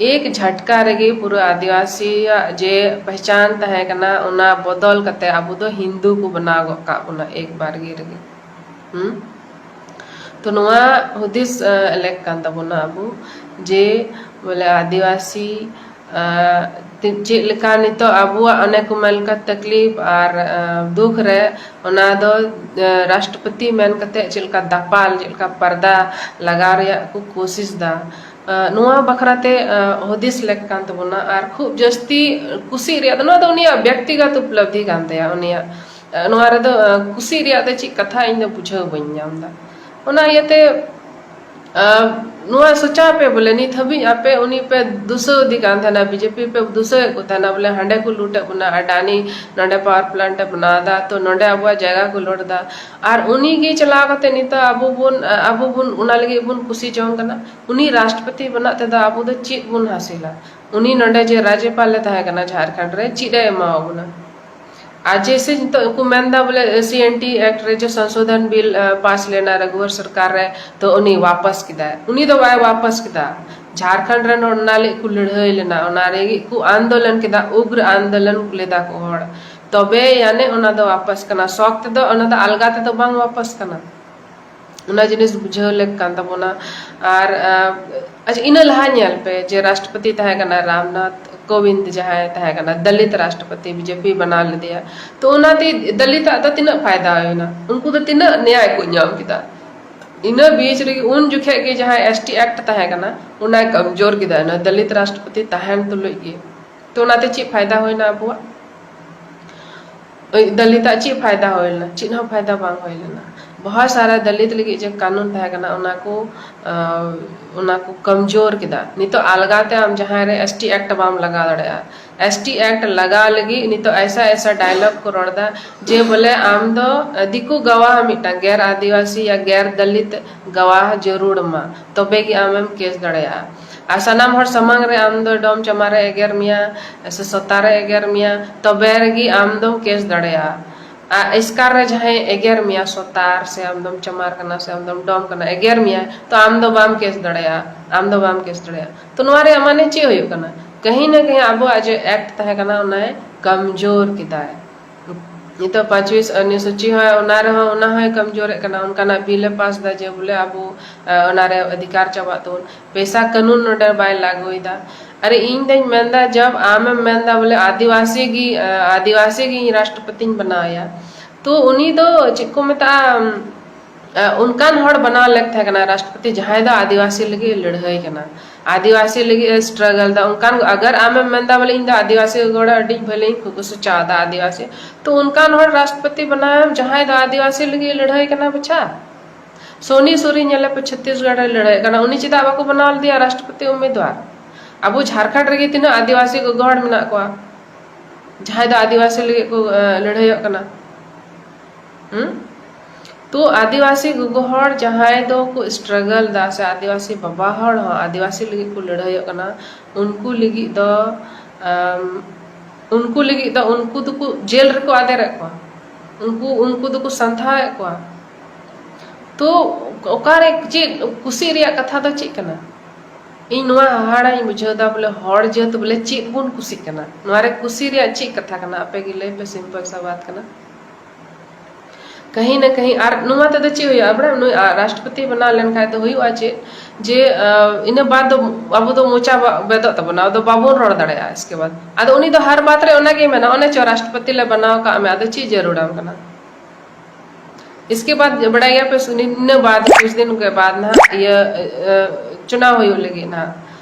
ᱮᱠ ᱡᱷᱟᱴᱠᱟ ᱨᱮᱜᱮ ᱯᱩᱨᱟᱹ ᱟᱹᱫᱤᱵᱟᱹᱥᱤᱭᱟᱜ ᱡᱮ ᱯᱮᱦᱪᱟᱱ ᱛᱟᱦᱮᱸ ᱠᱟᱱᱟ, ᱚᱱᱟ ᱵᱚᱫᱚᱞ ᱠᱟᱛᱮ ᱟᱵᱚ ᱫᱚ ᱦᱤᱱᱫᱩ ᱠᱚ ᱵᱮᱱᱟᱣ ᱜᱚᱫ ᱠᱟᱜ ᱵᱚᱱᱟ ᱮᱠ ᱵᱟᱨ ᱜᱮ ᱨᱮᱜᱮ᱾ ᱦᱩᱸ? ᱛᱚ ᱱᱚᱣᱟ ᱦᱩᱫᱤᱥ ᱞᱮᱠ ᱠᱟᱱ ᱛᱟᱵᱚᱱᱟ ᱟᱵᱚ ᱡᱮ ᱵᱚᱞᱮ ᱟᱹᱫᱤᱵᱟᱹᱥᱤ ᱪᱮᱫ ᱞᱮᱠᱟ ᱱᱤᱛᱚᱜ ᱟᱵᱚᱣᱟᱜ ᱚᱱᱮ ᱠᱚ ᱢᱮᱱ ᱞᱮᱠᱟ ᱛᱟᱠᱞᱤᱯ ᱟᱨ ᱫᱩᱠ ᱨᱮ, ᱚᱱᱟ ᱫᱚ ᱨᱟᱥᱴᱨᱚᱯᱚᱛᱤ ᱢᱮᱱ ᱠᱟᱛᱮ ᱪᱮᱫ ᱞᱮᱠᱟ ᱫᱟᱯᱟᱞ, ᱪᱮᱫ ᱞᱮᱠᱟ ᱯᱟᱨᱫᱟ ᱞᱟᱜᱟᱣ ᱨᱮᱭᱟᱜ ᱠᱚ ᱠᱳᱥᱤᱥ ᱫᱟ᱾ ᱱᱚᱣᱟ ᱵᱟᱠᱷᱨᱟ ᱛᱮ ᱦᱩᱫᱤᱥ ᱞᱮᱠ ᱠᱟᱱ ᱛᱟᱵᱚᱱᱟ᱾ ᱟᱨ ᱠᱷᱩᱵ ᱡᱟᱹᱥᱛᱤ ᱠᱩᱥᱤ ᱨᱮᱭᱟᱜ ᱫᱚ, ᱱᱚᱣᱟ ᱫᱚ ᱩᱱᱤᱭᱟᱜ ᱵᱮᱠᱛᱤᱜᱚᱛ ᱩᱯᱞᱚᱵᱽᱫᱷᱤ ᱠᱟᱱ ᱛᱟᱭᱟ᱾ ᱩᱱᱤᱭᱟᱜ ᱱᱚᱣᱟ ᱨᱮᱫᱚ ᱠᱩᱥᱤ ᱨᱮᱭᱟᱜ ᱫᱚ ᱪᱮᱫ ᱠᱟᱛᱷᱟ ᱤᱧ ᱫᱚ ᱵᱩᱡᱷᱟᱹᱣ ᱵᱟᱹᱧ ᱧᱟᱢ ᱮᱫᱟ᱾ ᱚᱱᱟ ᱤᱭᱟᱹᱛᱮ ᱱᱚᱣᱟ ᱥᱚᱪᱟᱣ ᱯᱮ ᱵᱚᱞᱮ ᱱᱤᱛ ᱦᱟᱹᱵᱤᱡ ᱟᱯᱮ ᱩᱱᱤ ᱯᱮ ᱫᱩᱥᱟᱹᱣ ᱤᱫᱤ ᱠᱟᱱ ᱛᱟᱦᱮᱱᱟ, ᱵᱤᱡᱮᱯᱤ ᱯᱮ ᱫᱩᱥᱟᱹᱣᱮᱫ ᱠᱚ ᱛᱟᱦᱮᱱᱟ ᱵᱚᱞᱮ ᱦᱟᱸᱰᱮ ᱠᱚ ᱞᱩᱴ ᱮᱫ ᱵᱚᱱᱟ, ᱟᱰᱟᱱᱤ ᱱᱚᱰᱮ ᱯᱟᱣᱟᱨ ᱯᱞᱟᱱᱴ ᱮ ᱵᱮᱱᱟᱣ ᱮᱫᱟ, ᱛᱚ ᱱᱚᱰᱮ ᱟᱵᱚᱣᱟᱜ ᱡᱟᱭᱜᱟ ᱠᱚ ᱞᱩᱴ ᱮᱫᱟ᱾ ᱟᱨ ᱩᱱᱤ ᱜᱮ ᱪᱟᱞᱟᱣ ᱠᱟᱛᱮ ᱱᱤᱛᱚᱜ ᱟᱵᱚ ᱵᱚᱱ ᱟᱵᱚ ᱵᱚᱱ ᱚᱱᱟ ᱞᱟᱹᱜᱤᱫ ᱵᱚᱱ ᱠᱩᱥᱤ ᱡᱚᱝ ᱠᱟᱱᱟ᱾ ᱩᱱᱤ ᱨᱟᱥᱴᱨᱚᱯᱚᱛᱤ ᱵᱮᱱᱟᱜ ᱛᱮᱫᱚ ᱟᱵᱚ ᱫᱚ ᱪᱮᱫ ᱵᱚᱱ ᱦᱟᱥᱤᱞᱟ? ᱩᱱᱤ ᱱᱚᱰᱮ ᱡᱮ ᱨᱟᱡᱽᱡᱚᱯᱟᱞ ᱮ ᱛᱟᱦᱮᱸ ᱠᱟᱱᱟ ᱡᱷᱟᱲᱠᱷᱚᱸᱰ ᱨᱮ, ᱪᱮᱫ ᱮ ᱮᱢᱟᱣ ᱵᱚᱱᱟ? ᱟᱨ ᱡᱮᱭᱥᱮ ᱱᱤᱛᱚᱜ ᱠᱚ ᱢᱮᱱᱫᱟ ᱵᱚᱞᱮ ᱥᱤ ᱮᱱ ᱴᱤ ᱮᱠᱴ ᱨᱮ ᱡᱮ ᱥᱚᱝᱥᱳᱫᱷᱚᱱ ᱵᱤᱞ ᱯᱟᱥ ᱞᱮᱱᱟ ᱨᱟᱜᱷᱩᱣᱟᱨ ᱥᱚᱨᱠᱟᱨ ᱨᱮ, ᱛᱚ ᱩᱱᱤ ᱣᱟᱯᱟᱥ ᱠᱮᱫᱟᱭ᱾ ᱩᱱᱤ ᱫᱚ ᱵᱟᱭ ᱣᱟᱯᱟᱥ ᱠᱮᱫᱟ᱾ ᱡᱷᱟᱲᱠᱷᱚᱸᱰ ᱨᱮᱱ ᱦᱚᱲ ᱚᱱᱟ ᱞᱟᱹᱜᱤᱫ ᱠᱚ ᱞᱟᱹᱲᱦᱟᱹᱭ ᱞᱮᱱᱟ, ᱚᱱᱟ ᱞᱟᱹᱜᱤᱫ ᱠᱚ ᱟᱱᱫᱳᱞᱚᱱ ᱠᱮᱫᱟ, ᱩᱜᱽᱨ ᱟᱱᱫᱳᱞᱚᱱ ᱞᱮᱫᱟ ᱠᱚ ᱦᱚᱲ᱾ ᱛᱚᱵᱮ ᱟᱹᱱᱤᱡ ᱚᱱᱟ ᱫᱚ ᱣᱟᱯᱟᱥ ᱠᱟᱱᱟ, ᱥᱚᱠ ᱛᱮᱫᱚ ᱚᱱᱟ ᱫᱚ ᱟᱞᱜᱟ ᱛᱮᱫᱚ ᱵᱟᱝ ᱣᱟᱯᱟᱥ ᱠᱟᱱᱟ᱾ ᱚᱱᱟ ᱡᱤᱱᱤᱥ ᱵᱩᱡᱷᱟᱹᱣ ᱞᱮᱠ ᱠᱟᱱ ᱛᱟᱵᱚᱱᱟ᱾ ᱟᱨ ᱟᱪᱪᱷᱟ, ᱤᱱᱟᱹ ᱞᱟᱦᱟ ᱧᱮᱞ ᱯᱮ ᱡᱮ ᱨᱟᱥᱴᱨᱚᱯᱚᱛᱤ ᱛᱟᱦᱮᱸ ᱠᱟᱱᱟ ᱨᱟᱢᱱᱟᱛᱷ ᱠᱳᱵᱤᱱᱫ, ᱡᱟᱦᱟᱸᱭ ᱛᱟᱦᱮᱸ ᱠᱟᱱᱟ ᱫᱚᱞᱤᱛ ᱨᱟᱥᱴᱨᱚᱯᱚᱛᱤ, ᱵᱤᱡᱮᱯᱤ ᱵᱮᱱᱟᱣ ᱞᱮᱫᱮᱭᱟ᱾ ᱛᱚ ᱚᱱᱟᱛᱮ ᱫᱚᱞᱤᱛᱟᱜ ᱫᱚ ᱛᱤᱱᱟᱹᱜ ᱯᱷᱟᱭᱫᱟ ᱦᱩᱭᱱᱟ? ᱩᱱᱠᱩ ᱫᱚ ᱛᱤᱱᱟᱹᱜ ᱱᱮᱭᱟᱭ ᱠᱚ ᱧᱟᱢ ᱠᱮᱫᱟ? ᱤᱱᱟᱹ ᱵᱤᱪ ᱨᱮᱜᱮ ᱩᱱ ᱡᱚᱠᱷᱮᱡ ᱜᱮ ᱡᱟᱦᱟᱸ ᱮᱥ ᱴᱤ ᱮᱠᱴ ᱛᱟᱦᱮᱸ ᱠᱟᱱᱟ, ᱚᱱᱟᱭ ᱠᱚᱢᱡᱳᱨ ᱠᱮᱫᱟ, ᱚᱱᱟ ᱫᱚᱞᱤᱛ ᱨᱟᱥᱴᱨᱚᱯᱚᱛᱤ ᱛᱟᱦᱮᱱ ᱛᱩᱞᱩᱡ ᱜᱮ᱾ ᱛᱚ ᱚᱱᱟᱛᱮ ᱪᱮᱫ ᱯᱷᱟᱭᱫᱟ ᱦᱩᱭᱱᱟ ᱟᱵᱚᱣᱟᱜ? ᱫᱚᱞᱤᱛᱟᱜ ᱪᱮᱫ ᱯᱷᱟᱭᱫᱟ ᱦᱩᱭ ᱞᱮᱱᱟ? ᱪᱮᱫ ᱦᱚᱸ ᱯᱷᱟᱭᱫᱟ ᱵᱟᱝ ᱦᱩᱭ ᱞᱮᱱᱟ᱾ ᱵᱚᱦᱚᱛ ᱥᱟᱨᱟ ᱫᱚᱞᱤᱛ ᱞᱟᱹᱜᱤᱫ ᱡᱮ ᱠᱟᱹᱱᱩᱱ ᱛᱟᱦᱮᱸ ᱠᱟᱱᱟ, ᱚᱱᱟ ᱠᱚ ᱚᱱᱟ ᱠᱚ ᱠᱚᱢᱡᱳᱨ ᱠᱮᱫᱟ᱾ ᱱᱤᱛᱚᱜ ᱟᱞᱜᱟ ᱛᱮ ᱟᱢ ᱡᱟᱦᱟᱸᱭ ᱨᱮ ᱮᱥ ᱴᱤ ᱮᱠᱴ ᱵᱟᱢ ᱞᱟᱜᱟᱣ ᱫᱟᱲᱮᱭᱟᱜᱼᱟ᱾ ᱮᱥ ᱴᱤ ᱮᱠᱴ ᱞᱟᱜᱟᱣ ᱞᱟᱹᱜᱤᱫ ᱱᱤᱛᱚᱜ ᱮᱥᱟ ᱮᱥᱟ ᱰᱟᱭᱞᱚᱜ ᱠᱚ ᱨᱚᱲ ᱮᱫᱟ ᱡᱮ ᱵᱚᱞᱮ ᱟᱢ ᱫᱚ ᱫᱤᱠᱩ ᱜᱟᱣᱟᱦ, ᱢᱤᱫᱴᱟᱝ ᱜᱮᱨ ᱟᱹᱫᱤᱵᱟᱹᱥᱤ ᱭᱟ ᱜᱮᱨ ᱫᱚᱞᱤᱛ ᱜᱟᱣᱟᱦ ᱡᱟᱹᱨᱩᱲ ᱟᱢᱟ, ᱛᱚᱵᱮ ᱜᱮ ᱟᱢᱮᱢ ᱠᱮᱥ ᱫᱟᱲᱮᱭᱟᱜᱼᱟ᱾ ᱟᱨ ᱥᱟᱱᱟᱢ ᱦᱚᱲ ᱥᱟᱢᱟᱝ ᱨᱮ ᱟᱢ ᱫᱚ ᱰᱚᱢ ᱪᱟᱢᱟᱨᱮ ᱮᱜᱮᱨ ᱢᱮᱭᱟ ᱥᱮ ᱥᱚᱛᱟᱨᱮ ᱮᱜᱮᱨ ᱢᱮᱭᱟ, ᱛᱚᱵᱮ ᱨᱮᱜᱮ ᱟᱢ ᱫᱚᱢ ᱠᱮᱥ ᱫᱟᱲᱮᱭᱟᱜᱼᱟ᱾ ᱟᱨ ᱮᱥᱠᱟᱨ ᱨᱮ ᱡᱟᱦᱟᱸᱭ ᱮᱜᱮᱨ ᱢᱮᱭᱟ, ᱥᱚᱛᱟᱨ ᱥᱮ ᱟᱢ ᱫᱚᱢ ᱪᱟᱢᱟᱨ ᱠᱟᱱᱟ ᱥᱮ ᱟᱢ ᱫᱚᱢ ᱰᱚᱢ ᱠᱟᱱᱟ, ᱮᱜᱮᱨ ᱢᱮᱭᱟ, ᱛᱚ ᱟᱢ ᱫᱚ ᱵᱟᱢ ᱠᱮᱥ ᱫᱟᱲᱮᱭᱟᱜᱼᱟ, ᱟᱢ ᱫᱚ ᱵᱟᱢ ᱠᱮᱥ ᱫᱟᱲᱮᱭᱟᱜᱼᱟ᱾ ᱛᱚ ᱱᱚᱣᱟ ᱨᱮᱭᱟᱜ ᱢᱟᱱᱮ ᱪᱮᱫ ᱦᱩᱭᱩᱜ ᱠᱟᱱᱟ? ᱠᱟᱹᱦᱤ ᱱᱟ ᱠᱟᱹᱦᱤ ᱟᱵᱚᱣᱟᱜ ᱡᱮ ᱮᱠᱴ ᱛᱟᱦᱮᱸ ᱠᱟᱱᱟ, ᱚᱱᱟᱭ ᱠᱚᱢᱡᱳᱨ ᱠᱮᱫᱟᱭ᱾ ᱱᱤᱛᱚᱜ ᱯᱟᱸᱪᱣᱤ ᱚᱱᱩᱥᱩᱪᱤ ᱦᱚᱸ, ᱚᱱᱟ ᱨᱮᱦᱚᱸ, ᱚᱱᱟ ᱦᱚᱸᱭ ᱠᱚᱢᱡᱳᱨᱮᱫ ᱠᱟᱱᱟ᱾ ᱚᱱᱠᱟᱱᱟᱜ ᱵᱤᱞ ᱮ ᱯᱟᱥ ᱮᱫᱟ ᱡᱮ ᱵᱚᱞᱮ ᱟᱵᱚ, ᱟ, ᱚᱱᱟᱨᱮ ᱚᱫᱷᱤᱠᱟᱨ ᱪᱟᱵᱟᱜ ᱛᱟᱵᱚᱱ᱾ ᱯᱮᱥᱟ ᱠᱟᱹᱱᱩᱱ ᱱᱚᱰᱮ ᱵᱟᱭ ᱞᱟᱹᱜᱩᱭᱮᱫᱟ᱾ ᱟᱨᱮ ᱤᱧ ᱫᱚᱧ ᱢᱮᱱᱫᱟ, ᱡᱟᱵ ᱟᱢᱮᱢ ᱢᱮᱱᱫᱟ ᱵᱚᱞᱮ ᱟᱹᱫᱤᱵᱟᱹᱥᱤ ᱜᱮ, ᱟ, ᱟᱹᱫᱤᱵᱟᱹᱥᱤ ᱜᱮ ᱤᱧ ᱨᱟᱥᱴᱨᱚᱯᱚᱛᱤᱧ ᱵᱮᱱᱟᱣᱮᱭᱟ, ᱛᱚ ᱩᱱᱤ ᱫᱚ ᱪᱮᱫ ᱠᱚ ᱢᱮᱛᱟᱜᱼᱟ, ᱟ, ᱚᱱᱠᱟᱱ ᱦᱚᱲ ᱵᱮᱱᱟᱣ ᱞᱮᱠ ᱛᱟᱦᱮᱸ ᱠᱟᱱᱟ ᱨᱟᱥᱴᱨᱚᱯᱚᱛᱤ, ᱡᱟᱦᱟᱸᱭ ᱫᱚ ᱟᱹᱫᱤᱵᱟᱹᱥᱤ ᱞᱟᱹᱜᱤᱫ ᱮ ᱞᱟᱹᱲᱦᱟᱹᱭ ᱠᱟᱱᱟ, ᱟᱹᱫᱤᱵᱟᱹᱥᱤ ᱞᱟᱹᱜᱤᱫ ᱮ ᱥᱴᱨᱟᱜᱚᱞ ᱫᱟ᱾ ᱚᱱᱠᱟᱱ, ᱟᱜᱟᱨ ᱟᱢᱮᱢ ᱢᱮᱱᱫᱟ ᱵᱚᱞᱮ ᱤᱧ ᱫᱚ ᱟᱹᱫᱤᱵᱟᱹᱥᱤ ᱜᱚᱲ ᱟᱹᱰᱤ ᱵᱷᱟᱹᱞᱤᱧ ᱠᱩᱥᱤᱪᱟᱣᱫᱟ ᱟᱹᱫᱤᱵᱟᱹᱥᱤ, ᱛᱚ ᱚᱱᱠᱟᱱ ᱦᱚᱲ ᱨᱟᱥᱴᱨᱚᱯᱚᱛᱤ ᱵᱮᱱᱟᱣᱮᱢ, ᱡᱟᱦᱟᱸᱭ ᱫᱚ ᱟᱹᱫᱤᱵᱟᱹᱥᱤ ᱞᱟᱹᱜᱤᱫ ᱮ ᱞᱟᱹᱲᱦᱟᱹᱭ ᱠᱟᱱᱟ᱾ ᱵᱟᱪᱷᱟ, ᱥᱳᱱᱤ ᱥᱳᱨᱤᱱ ᱧᱮᱞᱮ ᱯᱮ, ᱪᱷᱚᱛᱤᱥᱜᱚᱲ ᱨᱮ ᱞᱟᱹᱲᱦᱟᱹᱭ ᱠᱟᱱᱟ, ᱩᱱᱤ ᱪᱮᱫᱟᱜ ᱵᱟᱠᱚ ᱵᱮᱱᱟᱣ ᱞᱮᱫᱮᱭᱟ ᱨᱟᱥᱴᱨᱚᱯᱚᱛᱤ ᱩᱢᱤᱫᱣᱟᱨ? ᱟᱵᱚ ᱡᱷᱟᱨᱠᱷᱚᱸᱰ ᱨᱮᱜᱮ ᱛᱤᱱᱟᱹᱜ ᱟᱹᱫᱤᱵᱟᱹᱥᱤ ᱜᱚᱜᱚ ᱦᱚᱲ ᱢᱮᱱᱟᱜ ᱠᱚᱣᱟ, ᱡᱟᱦᱟᱸᱭ ᱫᱚ ᱟᱹᱫᱤᱵᱟᱹᱥᱤ ᱞᱟᱹᱜᱤᱫ ᱠᱚ, ᱮ, ᱞᱟᱹᱲᱦᱟᱹᱭᱚᱜ ᱠᱟᱱᱟ᱾ ᱦᱩᱸ? ᱛᱚ ᱟᱹᱫᱤᱵᱟᱹᱥᱤ ᱜᱚᱜᱚ ᱦᱚᱲ ᱡᱟᱦᱟᱸᱭ ᱫᱚ ᱠᱚ ᱥᱴᱨᱟᱜᱚᱞ ᱫᱟ, ᱥᱮ ᱟᱹᱫᱤᱵᱟᱹᱥᱤ ᱵᱟᱵᱟ ᱦᱚᱲ ᱦᱚᱸ ᱟᱹᱫᱤᱵᱟᱹᱥᱤ ᱞᱟᱹᱜᱤᱫ ᱠᱚ ᱞᱟᱹᱲᱦᱟᱹᱭᱚᱜ ᱠᱟᱱᱟ, ᱩᱱᱠᱩ ᱞᱟᱹᱜᱤᱫ ᱫᱚ, ᱟᱢ, ᱩᱱᱠᱩ ᱞᱟᱹᱜᱤᱫ ᱫᱚ ᱩᱱᱠᱩ ᱫᱚᱠᱚ ᱡᱮᱞ ᱨᱮᱠᱚ ᱟᱫᱮᱨᱮᱫ ᱠᱚᱣᱟ, ᱩᱱᱠᱩ, ᱩᱱᱠᱩ ᱫᱚᱠᱚ ᱥᱟᱱᱛᱷᱟᱣᱮᱫ ᱠᱚᱣᱟ᱾ ᱛᱚ ᱚᱠᱟᱨᱮ ᱪᱮᱫ ᱠᱩᱥᱤ ᱨᱮᱭᱟᱜ ᱠᱟᱛᱷᱟ ᱫᱚ ᱪᱮᱫ ᱠᱟᱱᱟ? ᱤᱧ ᱱᱚᱣᱟ ᱦᱟᱦᱟᱲᱟᱧ ᱵᱩᱡᱷᱟᱹᱣ ᱫᱟ, ᱵᱚᱞᱮ ᱦᱚᱲ ᱡᱟᱹᱛ ᱵᱚᱞᱮ ᱪᱮᱫ ᱵᱚᱱ ᱠᱩᱥᱤᱜ ᱠᱟᱱᱟ? ᱱᱚᱣᱟ ᱨᱮ ᱠᱩᱥᱤ ᱨᱮᱭᱟᱜ ᱪᱮᱫ ᱠᱟᱛᱷᱟ ᱠᱟᱱᱟ? ᱟᱯᱮ ᱜᱮ ᱞᱟᱹᱭ ᱯᱮ, simple ᱥᱟ ᱵᱟᱛ ᱠᱟᱱᱟ᱾ ᱠᱟᱹᱦᱤ ᱱᱟ ᱠᱟᱹᱦᱤ, ᱟᱨ ᱱᱚᱣᱟ ᱛᱮᱫᱚ ᱪᱮᱫ ᱦᱩᱭᱩᱜᱼᱟ? ᱵᱟᱲᱟᱭᱟᱢ, ᱱᱩᱭ, ᱟ, ᱨᱟᱥᱴᱨᱚᱯᱚᱛᱤ ᱵᱮᱱᱟᱣ ᱞᱮᱱᱠᱷᱟᱡ ᱫᱚ ᱦᱩᱭᱩᱜᱼᱟ ᱪᱮᱫ? ᱡᱮ, ᱟ, ᱤᱱᱟᱹ ᱵᱟᱫ ᱫᱚ ᱟᱵᱚ ᱫᱚ ᱢᱚᱪᱟ ᱵᱟ-, ᱵᱮᱫᱚᱜ ᱛᱟᱵᱚᱱᱟ, ᱟᱫᱚ ᱵᱟᱵᱚᱱ ᱨᱚᱲ ᱫᱟᱲᱮᱭᱟᱜᱼᱟ ᱤᱥᱠᱮ ᱵᱟᱫ᱾ ᱟᱫᱚ ᱩᱱᱤ ᱫᱚ ᱦᱟᱨ ᱵᱟᱛ ᱨᱮ ᱚᱱᱟ ᱜᱮᱭ ᱢᱮᱱᱟ, "ᱚᱱᱮ ᱪᱚ ᱨᱟᱥᱴᱨᱚᱯᱚᱛᱤ ᱞᱮ ᱵᱮᱱᱟᱣ ᱠᱟᱜ ᱢᱮ, ᱟᱫᱚ ᱪᱮᱫ ᱡᱟᱹᱨᱩᱲᱟᱢ ᱠᱟᱱᱟ?" इसके बाद ᱵᱟᱲᱟᱭ ᱜᱮᱭᱟ ᱯᱮ, ᱱᱤᱱᱟᱹ ᱵᱟᱫ, ᱠᱩᱪ ᱫᱤᱱ ᱠᱮ ᱵᱟᱫ ᱱᱟᱦᱟᱜ ᱤᱭᱟᱹ ᱪᱩᱱᱟᱣ ᱦᱩᱭᱩᱜ ᱞᱟᱹᱜᱤᱫ ᱱᱟᱦᱟᱜ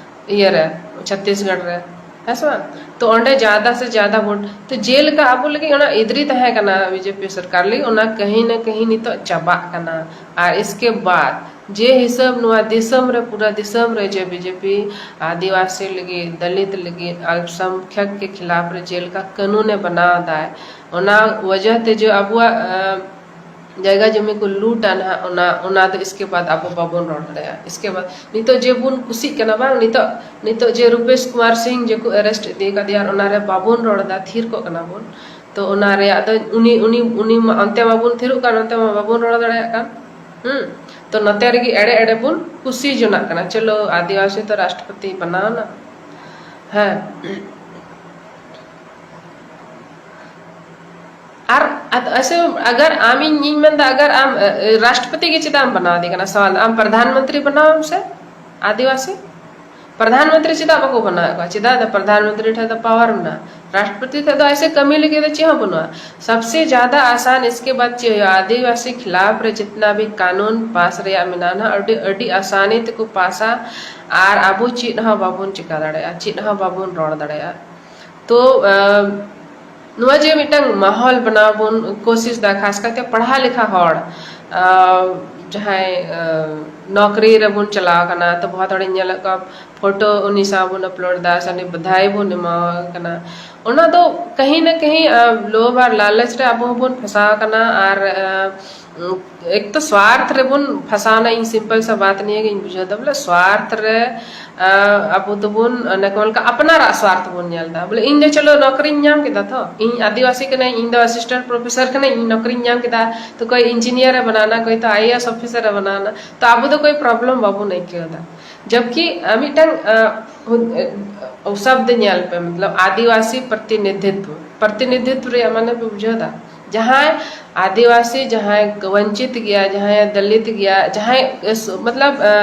ᱤᱭᱟᱹ ᱨᱮ, ᱪᱷᱚᱛᱤᱥᱜᱚᱲ ᱨᱮ, ᱦᱮᱸ ᱥᱮ ᱵᱟᱝ? ᱛᱚ ᱚᱸᱰᱮ ᱡᱟᱫᱟ ᱥᱮ ᱡᱟᱫᱟ ᱵᱷᱳᱴ, ᱛᱚ ᱡᱮᱞᱮᱠᱟ ᱟᱵᱚ ᱞᱟᱹᱜᱤᱫ ᱚᱱᱟ ᱤᱫᱨᱤ ᱛᱟᱦᱮᱸ ᱠᱟᱱᱟ ᱵᱤᱡᱮᱯᱤ ᱥᱚᱨᱠᱟᱨ ᱞᱟᱹᱜᱤᱫ, ᱚᱱᱟ ᱠᱟᱹᱦᱤ ᱱᱟ ᱠᱟᱹᱦᱤ ᱱᱤᱛᱚᱜ ᱪᱟᱵᱟᱜ ᱠᱟᱱᱟ᱾ ᱟᱨ ᱤᱥᱠᱮ ᱵᱟᱫ ᱡᱮ ᱦᱤᱥᱟᱹᱵ ᱱᱚᱣᱟ ᱫᱤᱥᱚᱢ ᱨᱮ, ᱯᱩᱨᱟᱹ ᱫᱤᱥᱚᱢ ᱨᱮ ᱡᱮ ᱵᱤᱡᱮᱯᱤ ᱟᱹᱫᱤᱵᱟᱹᱥᱤ ᱞᱟᱹᱜᱤᱫ, ᱫᱟᱞᱤᱛ ᱞᱟᱹᱜᱤᱫ, ᱟᱞᱯᱥᱚᱝᱠᱷᱭᱟᱠ ᱠᱮ ᱠᱷᱤᱞᱟᱯ ᱨᱮ ᱡᱮᱞᱮᱠᱟ ᱠᱟᱹᱱᱩᱱᱮ ᱵᱮᱱᱟᱣ ᱫᱟᱭ, ᱚᱱᱟ ᱣᱟᱡᱟᱦ ᱛᱮ ᱡᱮ ᱟᱵᱚᱣᱟᱜ ᱡᱟᱭᱜᱟ ᱡᱚᱢᱤ ᱠᱚ ᱞᱩᱴᱟ ᱱᱟᱦᱟᱜ, ᱚᱱᱟ ᱚᱱᱟ ᱫᱚ ᱤᱥᱠᱮ ᱵᱟᱫ ᱟᱵᱚ ᱵᱟᱵᱚᱱ ᱨᱚᱲ ᱫᱟᱲᱮᱭᱟᱜᱼᱟ᱾ ᱤᱥᱠᱮ ᱵᱟᱫ ᱱᱤᱛᱚᱜ ᱡᱮ ᱵᱚᱱ ᱠᱩᱥᱤᱜ ᱠᱟᱱᱟ ᱵᱟᱝ, ᱱᱤᱛᱚᱜ ᱱᱤᱛᱚᱜ ᱡᱮ ᱨᱩᱯᱮᱥ ᱠᱩᱢᱟᱨ ᱥᱤᱝ ᱡᱮ ᱠᱚ ᱟᱨᱮᱥᱴ ᱤᱫᱤ ᱠᱟᱫᱮᱭᱟ, ᱚᱱᱟ ᱨᱮ ᱵᱟᱵᱚᱱ ᱨᱚᱲ ᱫᱟ, ᱛᱷᱤᱨ ᱠᱚᱜ ᱠᱟᱱᱟ ᱵᱚᱱ᱾ ᱛᱚ ᱚᱱᱟ ᱨᱮᱭᱟᱜ ᱫᱚ ᱩᱱᱤ ᱩᱱᱤ ᱩᱱᱤ ᱢᱟ ᱚᱱᱛᱮ ᱢᱟᱵᱚᱱ ᱛᱷᱤᱨᱚᱜ ᱠᱟᱱ, ᱚᱱᱛᱮ ᱢᱟ ᱵᱟᱵᱚᱱ ᱨᱚᱲ ᱫᱟᱲᱮᱭᱟᱜ ᱠᱟᱱ᱾ ᱦᱩᱸ᱾ ᱛᱚ ᱱᱚᱛᱮ ᱨᱮᱜᱮ ᱮᱲᱮ ᱮᱲᱮ ᱵᱚᱱ ᱠᱩᱥᱤ ᱡᱚᱱᱟᱜ ᱠᱟᱱᱟ, ᱪᱚᱞᱚ ᱟᱹᱫᱤᱵᱟᱹᱥᱤ ᱛᱚ ᱨᱟᱥᱴᱨᱚᱯᱚᱛᱤ ᱵᱮᱱᱟᱣ ᱮᱱᱟ᱾ ᱦᱮᱸ᱾ ᱟᱨ ᱟᱫ- ᱟᱪᱪᱷᱟ, ᱟᱜᱟᱨ ᱟᱢ, ᱤᱧ ᱤᱧ ᱢᱮᱱᱫᱟ, ᱟᱜᱟᱨ ᱟᱢ ᱨᱟᱥᱴᱨᱚᱯᱚᱛᱤ ᱜᱮ ᱪᱮᱫᱟᱜ ᱮᱢ ᱵᱮᱱᱟᱣ ᱮᱫᱮ ᱠᱟᱱᱟ? ᱥᱟᱣᱟᱞ, ᱟᱢ ᱯᱨᱚᱫᱷᱟᱱ ᱢᱚᱱᱛᱨᱤ ᱵᱮᱱᱟᱣ ᱮᱢ ᱥᱮ ᱟᱹᱫᱤᱵᱟᱹᱥᱤ᱾ ᱯᱨᱚᱫᱷᱟᱱ ᱢᱚᱱᱛᱨᱤ ᱪᱮᱫᱟᱜ ᱵᱟᱠᱚ ᱵᱮᱱᱟᱣᱮᱫ ᱠᱚᱣᱟ? ᱪᱮᱫᱟᱜ ᱫᱚ ᱯᱨᱚᱫᱷᱟᱱ ᱢᱚᱱᱛᱨᱤ ᱴᱷᱮᱱ ᱫᱚ ᱯᱟᱣᱟᱨ ᱢᱮᱱᱟᱜᱼᱟ᱾ ᱨᱟᱥᱴᱨᱚᱯᱚᱛᱤ ᱴᱷᱮᱱ ᱫᱚ ᱮᱥᱮ ᱠᱟᱹᱢᱤ ᱞᱟᱹᱜᱤᱫ ᱫᱚ ᱪᱮᱫ ᱦᱚᱸ ᱵᱟᱹᱱᱩᱜᱼᱟ᱾ ᱥᱚᱵᱥᱮ ᱡᱟᱫᱟ ᱟᱥᱟᱱ ᱤᱥᱠᱮ ᱵᱟᱫ ᱪᱮᱫ ᱦᱩᱭᱩᱜᱼᱟ? ᱟᱹᱫᱤᱵᱟᱹᱥᱤ ᱠᱷᱤᱞᱟᱯ ᱨᱮ ᱡᱤᱛᱱᱟ ᱵᱷᱤ ᱠᱟᱱᱩᱱ ᱯᱟᱥ ᱨᱮᱭᱟᱜ ᱢᱮᱱᱟᱜᱼᱟ ᱱᱟᱦᱟᱜ, ᱟᱹᱰᱤ ᱟᱹᱰᱤ ᱟᱥᱟᱱᱤ ᱛᱮᱠᱚ ᱯᱟᱥᱟ᱾ ᱟᱨ ᱟᱵᱚ ᱪᱮᱫ ᱦᱚᱸ ᱵᱟᱵᱚᱱ ᱪᱤᱠᱟ ᱫᱟᱲᱮᱭᱟᱜᱼᱟ, ᱪᱮᱫ ᱦᱚᱸ ᱵᱟᱵᱚᱱ ᱨᱚᱲ ᱫᱟᱲᱮᱭᱟᱜᱼᱟ᱾ ᱛᱚ ᱱᱚᱣᱟ ᱡᱮ ᱢᱤᱫᱴᱟᱝ ᱢᱟᱦᱚᱞ ᱵᱮᱱᱟᱣ ᱵᱚᱱ ᱠᱳᱥᱤᱥ ᱫᱟ, ᱠᱷᱟᱥ ᱠᱟᱛᱮ ᱯᱟᱲᱦᱟᱣ ᱞᱮᱠᱷᱟ ᱦᱚᱲ, ᱡᱟᱦᱟᱸᱭ ᱱᱚᱠᱨᱤ ᱨᱮᱵᱚᱱ ᱪᱟᱞᱟᱣ ᱠᱟᱱᱟ, ᱛᱚ ᱵᱚᱦᱩᱛ ᱦᱚᱲᱤᱧ ᱧᱮᱞᱮᱫ ᱠᱚᱣᱟ, ᱯᱷᱳᱴᱳ ᱩᱱᱤ ᱥᱟᱶ ᱵᱚᱱ ᱟᱯᱞᱳᱰ ᱫᱟ ᱥᱮ ᱩᱱᱤ ᱵᱟᱫᱷᱟᱭ ᱵᱚᱱ ᱮᱢᱟᱣᱟᱭ ᱠᱟᱱᱟ᱾ ᱚᱱᱟ ᱫᱚ ᱠᱟᱹᱦᱤ ᱱᱟ ᱠᱟᱹᱦᱤ ᱞᱳᱵᱷ ᱟᱨ ᱞᱟᱞᱚᱪ ᱨᱮ ᱟᱵᱚ ᱦᱚᱸᱵᱚᱱ ᱯᱷᱟᱸᱥᱟᱣ ᱠᱟᱱᱟ᱾ ᱟᱨ ᱮᱠ ᱛᱚ ᱥᱣᱟᱨᱛᱷ ᱨᱮᱵᱚᱱ ᱯᱷᱟᱸᱥᱟᱣᱱᱟ᱾ ᱤᱧ ᱥᱤᱢᱯᱚᱞ ᱥᱟ ᱵᱟᱛ ᱱᱤᱭᱟᱹ ᱜᱤᱧ ᱵᱩᱡᱷᱟᱹᱣ ᱫᱟ, ᱵᱚᱞᱮ ᱥᱣᱟᱨᱛᱷ ᱨᱮ ᱟᱵᱚ ᱫᱚᱵᱚᱱ ᱚᱱᱮ ᱠᱚ ᱢᱮᱱ ᱞᱮᱠᱟ ᱟᱯᱱᱟᱨᱟᱜ ᱥᱣᱟᱨᱛᱷ ᱵᱚᱱ ᱧᱮᱞ ᱫᱟ᱾ ᱵᱚᱞᱮ ᱤᱧ ᱫᱚ ᱪᱚᱞᱚ ᱱᱚᱠᱨᱤᱧ ᱧᱟᱢ ᱠᱮᱫᱟ, ᱛᱚ ᱤᱧ ᱟᱹᱫᱤᱵᱟᱹᱥᱤ ᱠᱟᱹᱱᱟᱹᱧ, ᱤᱧ ᱫᱚ ᱟᱥᱤᱥᱴᱮᱱᱴ ᱯᱨᱚᱯᱷᱮᱥᱚᱨ ᱠᱟᱹᱱᱟᱹᱧ, ᱤᱧ ᱱᱚᱠᱨᱤᱧ ᱧᱟᱢ ᱠᱮᱫᱟ, ᱛᱚ ᱠᱚᱭ ᱤᱧᱡᱤᱱᱤᱭᱟᱨ ᱮ ᱵᱮᱱᱟᱣᱱᱟ, ᱠᱚᱭ ᱛᱚ ᱟᱭ ᱮ ᱮᱥ ᱚᱯᱷᱤᱥᱟᱨ ᱮ ᱵᱮᱱᱟᱣᱱᱟ, ᱛᱚ ᱟᱵᱚ ᱫᱚ ᱠᱚᱭ ᱯᱨᱚᱵᱞᱮᱢ ᱵᱟᱵᱚᱱ ᱟᱹᱭᱠᱟᱹᱣ ᱫᱟ᱾ ᱡᱚᱵᱠᱤ ᱢᱤᱫᱴᱟᱝ ᱥᱚᱵᱫ ᱧᱮᱞ ᱯᱮ, ᱢᱚᱛᱞᱚᱵ ᱟᱹᱫᱤᱵᱟᱹᱥᱤ ᱯᱨᱚᱛᱤᱱᱤᱫᱷᱤᱛᱣ, ᱯᱨᱚᱛᱤᱱᱤᱫᱷᱤᱛᱣ ᱨᱮᱭᱟᱜ ᱢᱟᱱᱮ ᱯᱮ ᱵᱩᱡᱷᱟᱹᱣ ᱫᱟ? ᱡᱟᱦᱟᱸᱭ ᱟᱹᱫᱤᱵᱟᱹᱥᱤ, ᱡᱟᱦᱟᱸᱭ ᱵᱚᱧᱪᱤᱛ ᱜᱮᱭᱟ, ᱡᱟᱦᱟᱸᱭ ᱫᱚᱞᱤᱛ ᱜᱮᱭᱟ, ᱡᱟᱦᱟᱸᱭ ᱢᱚᱛᱞᱚᱵ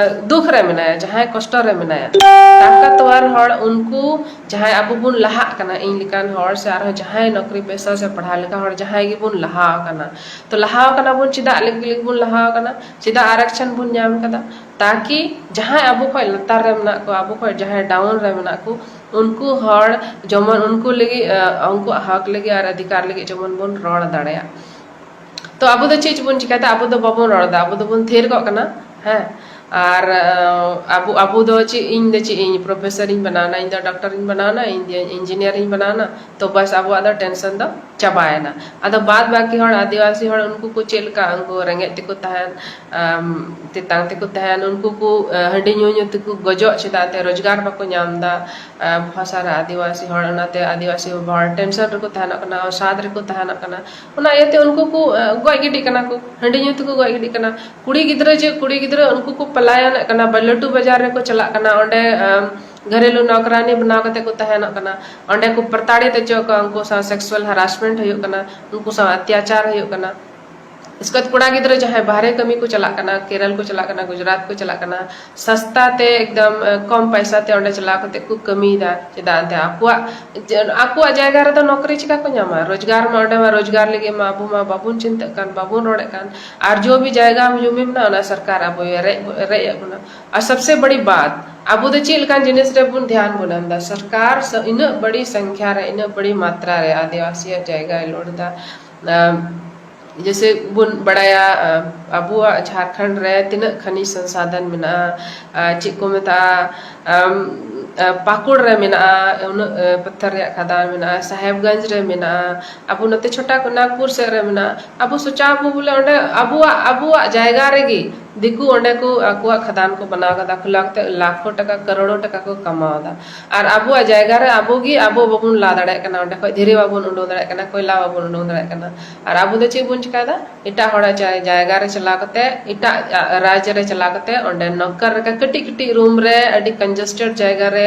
ᱫᱩᱠᱷ ᱨᱮ ᱢᱮᱱᱟᱭᱟ, ᱡᱟᱦᱟᱸᱭ ᱠᱚᱥᱴᱚ ᱨᱮ ᱢᱮᱱᱟᱭᱟ, ᱛᱟᱠᱟᱛᱣᱟᱨ ᱦᱚᱲ ᱩᱱᱠᱩ, ᱡᱟᱦᱟᱸᱭ ᱟᱵᱚ ᱵᱚᱱ ᱞᱟᱦᱟᱜ ᱠᱟᱱᱟ, ᱤᱧ ᱞᱮᱠᱟᱱ ᱦᱚᱲ ᱥᱮ ᱟᱨᱦᱚᱸ ᱡᱟᱦᱟᱸᱭ ᱱᱚᱠᱨᱤ ᱯᱮᱥᱟ ᱥᱮ ᱯᱟᱲᱦᱟᱣ ᱞᱮᱠᱟ ᱦᱚᱲ ᱡᱟᱦᱟᱸᱭ ᱜᱮᱵᱚᱱ ᱞᱟᱦᱟ ᱟᱠᱟᱱᱟ, ᱛᱚ ᱞᱟᱦᱟ ᱟᱠᱟᱱᱟ ᱵᱚᱱ, ᱪᱮᱫᱟᱜ ᱞᱟᱹᱜᱤᱫ ᱵᱚᱱ ᱞᱟᱦᱟ ᱟᱠᱟᱱᱟ? ᱪᱮᱫᱟᱜ ᱟᱨᱟᱠᱪᱷᱚᱱ ᱵᱚᱱ ᱧᱟᱢ ᱠᱟᱫᱟ? ᱛᱟᱠᱤ ᱡᱟᱦᱟᱸᱭ ᱟᱵᱚ ᱠᱷᱚᱱ ᱞᱟᱛᱟᱨ ᱨᱮ ᱢᱮᱱᱟᱜ ᱠᱚᱣᱟ, ᱟᱵᱚ ᱠᱷᱚᱱ ᱡᱟᱦᱟᱸᱭ ᱰᱟᱣᱩᱱ ᱨᱮ ᱢᱮᱱᱟᱜ ᱠᱚ, ᱩᱱᱠᱩ ᱦᱚᱲ ᱡᱮᱢᱚᱱ ᱩᱱᱠᱩ ᱞᱟᱹᱜᱤᱫ, ᱩᱱᱠᱩᱣᱟᱜ ᱦᱚᱠ ᱞᱟᱹᱜᱤᱫ ᱟᱨ ᱚᱫᱷᱤᱠᱟᱨ ᱞᱟᱹᱜᱤᱫ ᱡᱮᱢᱚᱱ ᱵᱚᱱ ᱨᱚᱲ ᱫᱟᱲᱮᱭᱟᱜ᱾ ᱛᱚ ᱟᱵᱚ ᱫᱚ ᱪᱮᱫ ᱵᱚᱱ ᱪᱤᱠᱟᱹᱭᱮᱫᱟ? ᱟᱵᱚ ᱫᱚ ᱵᱟᱵᱚᱱ ᱨᱚᱲ ᱮᱫᱟ, ᱟᱵᱚ ᱫᱚᱵᱚᱱ ᱛᱷᱤᱨ ᱠᱚᱜ ᱠᱟᱱᱟ᱾ ᱦᱮᱸ, ᱟᱨ ᱟᱵᱚ ᱟᱵᱚ ᱫᱚ ᱪᱮᱫ, ᱤᱧ ᱫᱚ ᱪᱮᱫ ᱤᱧ ᱯᱨᱚᱯᱷᱮᱥᱚᱨ ᱤᱧ ᱵᱮᱱᱟᱣᱱᱟ, ᱤᱧ ᱫᱚ ᱰᱚᱠᱴᱚᱨ ᱤᱧ ᱵᱮᱱᱟᱣᱱᱟ, ᱤᱧ ᱫᱚ ᱤᱧᱡᱤᱱᱤᱭᱟᱨ ᱤᱧ ᱵᱮᱱᱟᱣᱱᱟ, ᱛᱚ ᱵᱟᱥ ᱟᱵᱚᱣᱟᱜ ᱫᱚ ᱴᱮᱱᱥᱚᱱ ᱫᱚ ᱪᱟᱵᱟᱭᱮᱱᱟ᱾ ᱟᱫᱚ ᱵᱟᱫ ᱵᱟᱹᱠᱤ ᱦᱚᱲ, ᱟᱹᱫᱤᱵᱟᱹᱥᱤ ᱦᱚᱲ, ᱩᱱᱠᱩ ᱠᱚ ᱪᱮᱫ ᱞᱮᱠᱟ? ᱩᱱᱠᱩ ᱨᱮᱸᱜᱮᱡ ᱛᱮᱠᱚ ᱛᱟᱦᱮᱱ, ᱛᱮᱛᱟᱝ ᱛᱮᱠᱚ ᱛᱟᱦᱮᱱ, ᱩᱱᱠᱩ ᱠᱚ ᱦᱟᱺᱰᱤ ᱧᱩ ᱧᱩ ᱛᱮᱠᱚ ᱜᱚᱡᱚᱜ, ᱪᱮᱫᱟᱜ ᱛᱮ ᱨᱳᱡᱽᱜᱟᱨ ᱵᱟᱠᱚ ᱧᱟᱢ ᱮᱫᱟ᱾ ᱵᱚᱦᱚᱛ ᱥᱟᱨᱟ ᱟᱹᱫᱤᱵᱟᱹᱥᱤ ᱦᱚᱲ, ᱚᱱᱟᱛᱮ ᱟᱹᱫᱤᱵᱟᱹᱥᱤ ᱵᱟᱵᱟ ᱦᱚᱲ ᱴᱮᱱᱥᱚᱱ ᱨᱮᱠᱚ ᱛᱟᱦᱮᱱᱚᱜ ᱠᱟᱱᱟ, ᱚᱥᱟᱫ ᱨᱮᱠᱚ ᱛᱟᱦᱮᱱᱚᱜ ᱠᱟᱱᱟ᱾ ᱚᱱᱟ ᱤᱭᱟᱹᱛᱮ ᱩᱱᱠᱩ ᱠᱚ ᱜᱚᱡ ᱜᱤᱰᱤᱜ ᱠᱟᱱᱟ ᱠᱚ, ᱦᱟᱺᱰᱤ ᱧᱩ ᱛᱮᱠᱚ ᱜᱚᱡ ᱜᱤᱰᱤᱜ ᱠᱟᱱᱟ᱾ ᱠᱩᱲᱤ ᱜᱤᱫᱽᱨᱟᱹ ᱡᱮ ᱠᱩᱲᱤ ᱜᱤᱫᱽᱨᱟᱹ, ᱩᱱᱠᱩ ᱠᱚ ᱯᱟᱞᱟᱭᱚᱱᱚᱜ ᱠᱟᱱᱟ, ᱞᱟᱹᱴᱩ ᱵᱟᱡᱟᱨ ᱨᱮᱠᱚ ᱪᱟᱞᱟᱜ ᱠᱟᱱᱟ, ᱚᱸᱰᱮ ᱜᱷᱟᱨᱮᱞᱩ ᱱᱚᱠᱨᱟᱱᱤ ᱵᱮᱱᱟᱣ ᱠᱟᱛᱮ ᱠᱚ ᱛᱟᱦᱮᱱᱚᱜ ᱠᱟᱱᱟ, ᱚᱸᱰᱮ ᱠᱚ ᱯᱨᱚᱛᱟᱲᱤᱛ ᱦᱚᱪᱚ ᱠᱚᱣᱟ, ᱩᱱᱠᱩ ᱥᱟᱶ ᱥᱮᱠᱥᱩᱣᱟᱞ ᱦᱟᱨᱟᱥᱢᱮᱱᱴ ᱦᱩᱭᱩᱜ ᱠᱟᱱᱟ, ᱩᱱᱠᱩ ᱥᱟᱶ ᱚᱛᱛᱟᱪᱟᱨ ᱦᱩᱭᱩᱜ ᱠᱟᱱᱟ᱾ ᱤᱥᱠᱮ ᱵᱟᱫ ᱠᱚᱲᱟ ᱜᱤᱫᱽᱨᱟᱹ ᱡᱟᱦᱟᱸᱭ ᱵᱟᱦᱨᱮ ᱠᱟᱹᱢᱤ ᱠᱚ ᱪᱟᱞᱟᱜ ᱠᱟᱱᱟ, ᱠᱮᱨᱚᱞ ᱠᱚ ᱪᱟᱞᱟᱜ ᱠᱟᱱᱟ, ᱜᱩᱡᱽᱨᱟᱴ ᱠᱚ ᱪᱟᱞᱟᱜ ᱠᱟᱱᱟ, ᱥᱟᱥᱛᱟ ᱛᱮ ᱮᱠᱫᱚᱢ ᱠᱚᱢ ᱯᱚᱭᱥᱟ ᱛᱮ ᱚᱸᱰᱮ ᱪᱟᱞᱟᱣ ᱠᱟᱛᱮ ᱠᱚ ᱠᱟᱹᱢᱤᱭᱮᱫᱟ᱾ ᱪᱮᱫᱟᱜ ᱮᱱᱛᱮ ᱟᱠᱚᱣᱟᱜ ᱟᱠᱚᱣᱟᱜ ᱡᱟᱭᱜᱟ ᱨᱮᱫᱚ ᱱᱚᱠᱨᱤ ᱪᱤᱠᱟ ᱠᱚ ᱧᱟᱢᱟ? ᱨᱳᱡᱽᱜᱟᱨ ᱢᱟ ᱚᱸᱰᱮ ᱢᱟ ᱨᱳᱡᱽᱜᱟᱨ ᱞᱟᱹᱜᱤᱫ ᱢᱟ ᱟᱵᱚ ᱢᱟ ᱵᱟᱵᱚᱱ ᱪᱤᱱᱛᱟᱹᱜ ᱠᱟᱱ, ᱵᱟᱵᱚᱱ ᱨᱚᱲᱮᱫ ᱠᱟᱱ᱾ ᱟᱨ ᱡᱚ ᱵᱷᱤ ᱡᱟᱭᱜᱟ ᱡᱚᱢᱤ ᱢᱮᱱᱟᱜᱼᱟ, ᱚᱱᱟ ᱥᱚᱨᱠᱟᱨ ᱟᱵᱚᱭ ᱨᱮᱡ ᱨᱮᱡ ᱮᱫ ᱵᱚᱱᱟ᱾ ᱟᱨ ᱥᱚᱵᱥᱮ ᱵᱟᱲᱤ ᱵᱟᱛ, ᱟᱵᱚ ᱫᱚ ᱪᱮᱫ ᱞᱮᱠᱟᱱ ᱡᱤᱱᱤᱥ ᱨᱮᱵᱚᱱ ᱫᱷᱮᱭᱟᱱ ᱵᱚᱱ ᱮᱢ ᱮᱫᱟ? ᱥᱚᱨᱠᱟᱨ ᱤᱱᱟᱹᱜ ᱵᱟᱲᱤ ᱥᱚᱝᱠᱷᱟ ᱨᱮ, ᱤᱱᱟᱹᱜ ᱵᱟᱲᱤ ᱢᱟᱛᱨᱟ ᱨᱮ ᱟᱹᱫᱤᱵᱟᱹᱥᱤᱭᱟᱜ ᱡᱟᱭᱜᱟᱭ ᱞᱚᱲ ᱮᱫᱟ᱾ ᱡᱮᱥᱮ ᱵᱚᱱ ᱵᱟᱲᱟᱭᱟ, ᱟᱵᱚᱣᱟᱜ ᱡᱷᱟᱲᱠᱷᱚᱸᱰ ᱨᱮ ᱛᱤᱱᱟᱹᱜ ᱠᱷᱟᱱᱤᱡᱽ ᱥᱚᱝᱥᱟᱫᱷᱚᱱ ᱢᱮᱱᱟᱜᱼᱟ, ᱪᱮᱫ ᱠᱚ ᱢᱮᱛᱟᱜᱼᱟ, ᱯᱟᱹᱠᱩᱲ ᱨᱮ ᱢᱮᱱᱟᱜᱼᱟ, ᱩᱱᱟᱹᱜ ᱯᱟᱛᱷᱚᱨ ᱨᱮᱭᱟᱜ ᱠᱷᱟᱫᱟᱱ ᱢᱮᱱᱟᱜᱼᱟ, ᱥᱟᱦᱮᱵᱽᱜᱚᱸᱡᱽ ᱨᱮ ᱢᱮᱱᱟᱜᱼᱟ, ᱟᱵᱚ ᱱᱚᱛᱮ ᱪᱷᱳᱴᱟ ᱱᱟᱜᱽᱯᱩᱨ ᱥᱮᱫ ᱨᱮ ᱢᱮᱱᱟᱜᱼᱟ᱾ ᱟᱵᱚ ᱥᱚᱪᱟᱣ ᱟᱵᱚ ᱵᱚᱞᱮ ᱚᱸᱰᱮ ᱟᱵᱚᱣᱟᱜ ᱟᱵᱚᱣᱟᱜ ᱡᱟᱭᱜᱟ ᱨᱮᱜᱮ ᱫᱤᱠᱩ ᱚᱸᱰᱮ ᱠᱚ ᱟᱠᱚᱣᱟᱜ ᱠᱷᱟᱫᱟᱱ ᱠᱚ ᱵᱮᱱᱟᱣ ᱠᱟᱫᱟ, ᱠᱷᱩᱞᱟᱣ ᱠᱟᱛᱮ ᱞᱟᱠᱷᱚ ᱴᱟᱠᱟ, ᱠᱟᱨᱳᱲᱚ ᱴᱟᱠᱟ ᱠᱚ ᱠᱟᱢᱟᱣ ᱫᱟ᱾ ᱟᱨ ᱟᱵᱚᱣᱟᱜ ᱡᱟᱭᱜᱟ ᱨᱮ ᱟᱵᱚ ᱜᱮ ᱟᱵᱚ ᱵᱟᱵᱚᱱ ᱞᱟ ᱫᱟᱲᱮᱭᱟᱜ ᱠᱟᱱᱟ, ᱚᱸᱰᱮ ᱠᱷᱚᱡ ᱫᱷᱤᱨᱤ ᱵᱟᱵᱚᱱ ᱩᱰᱩᱝ ᱫᱟᱲᱮᱭᱟᱜ ᱠᱟᱱᱟ, ᱠᱚᱭᱞᱟ ᱵᱟᱵᱚᱱ ᱩᱰᱩᱝ ᱫᱟᱲᱮᱭᱟᱜ ᱠᱟᱱᱟ᱾ ᱟᱨ ᱟᱵᱚ ᱫᱚ ᱪᱮᱫ ᱵᱚᱱ ᱪᱤᱠᱟᱭᱫᱟ? ᱮᱴᱟᱜ ᱦᱚᱲᱟᱜ ᱡᱟᱭ-, ᱡᱟᱭᱜᱟ ᱨᱮ ᱪᱟᱞᱟᱣ ᱠᱟᱛᱮ, ᱮᱴᱟᱜ, ᱟ, ᱨᱟᱡᱽ ᱨᱮ ᱪᱟᱞᱟᱣ ᱠᱟᱛᱮ, ᱚᱸᱰᱮ ᱱᱚᱠᱠᱚᱨ ᱞᱮᱠᱟ ᱠᱟᱹᱴᱤᱡ ᱠᱟᱹᱴᱤᱡ ᱨᱩᱢ ᱨᱮ, ᱟᱹᱰᱤ ᱠᱚᱱᱡᱮᱥᱴᱮᱰ ᱡᱟᱭᱜᱟ ᱨᱮ,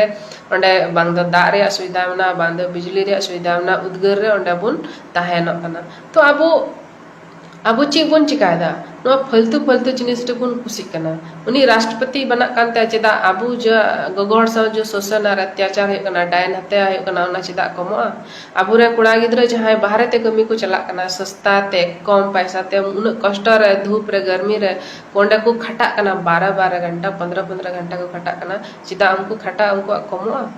ᱚᱸᱰᱮ ᱵᱟᱝ ᱫᱚ ᱫᱟᱜ ᱨᱮᱭᱟᱜ ᱥᱩᱵᱤᱫᱷᱟ ᱢᱮᱱᱟᱜᱼᱟ, ᱵᱟᱝ ᱫᱚ ᱵᱤᱡᱽᱞᱤ ᱨᱮᱭᱟᱜ ᱥᱩᱵᱤᱫᱷᱟ ᱢᱮᱱᱟᱜᱼᱟ, ᱩᱫᱽᱜᱟᱹᱨ ᱨᱮ ᱚᱸᱰᱮ ᱵᱚᱱ ᱛᱟᱦᱮᱱᱚᱜ ᱠᱟᱱᱟ᱾ ᱛᱚ ᱟᱵᱚ, ᱟᱵᱚ ᱪᱮᱫ ᱵᱚᱱ ᱪᱤᱠᱟᱭᱮᱫᱟ? ᱱᱚᱣᱟ ᱯᱷᱟᱞᱛᱩ ᱯᱷᱟᱞᱛᱩ ᱡᱤᱱᱤᱥ ᱨᱮᱵᱚᱱ ᱠᱩᱥᱤᱜ ᱠᱟᱱᱟ᱾ ᱩᱱᱤ ᱨᱟᱥᱴᱨᱚᱯᱚᱛᱤ ᱵᱮᱱᱟᱜ ᱠᱟᱱ ᱛᱟᱭᱟ, ᱪᱮᱫᱟᱜ ᱟᱵᱚ ᱡᱟ ᱜᱚᱜᱚ ᱦᱚᱲ ᱥᱟᱶ ᱡᱟ ᱥᱳᱥᱚᱱ ᱟᱨ ᱚᱛᱛᱟᱪᱟᱨ ᱦᱩᱭᱩᱜ ᱠᱟᱱᱟ, ᱰᱟᱭᱱ ᱦᱟᱛᱭᱟ ᱦᱩᱭᱩᱜ ᱠᱟᱱᱟ, ᱚᱱᱟ ᱪᱮᱫᱟᱜ ᱠᱚᱢᱚᱜᱼᱟ? ᱟᱵᱚᱨᱮᱱ ᱠᱚᱲᱟ ᱜᱤᱫᱽᱨᱟᱹ ᱡᱟᱦᱟᱸᱭ ᱵᱟᱦᱨᱮ ᱛᱮ ᱠᱟᱹᱢᱤ ᱠᱚ ᱪᱟᱞᱟᱜ ᱠᱟᱱᱟ, ᱥᱚᱥᱛᱟ ᱛᱮ, ᱠᱚᱢ ᱯᱟᱭᱥᱟ ᱛᱮ, ᱩᱱᱟᱹᱜ ᱠᱚᱥᱴᱚ ᱨᱮ, ᱫᱷᱩᱯ ᱨᱮ, ᱜᱟᱨᱢᱤ ᱨᱮ, ᱚᱸᱰᱮ ᱠᱚ ᱠᱷᱟᱴᱟᱜ ᱠᱟᱱᱟ, ᱵᱟᱨᱚ ᱵᱟᱨᱚ ᱜᱷᱚᱱᱴᱟ, ᱯᱚᱱᱫᱽᱨᱚ ᱯᱚᱱᱫᱽᱨᱚ ᱜᱷᱚᱱᱴᱟ ᱠᱚ ᱠᱷᱟᱴᱟᱜ ᱠᱟᱱᱟ, ᱪᱮᱫᱟᱜ ᱩᱱᱠᱩ ᱠᱷᱟᱴᱟᱜ ᱩᱱᱠᱩᱣᱟᱜ ᱠᱚᱢᱚᱜᱼᱟ?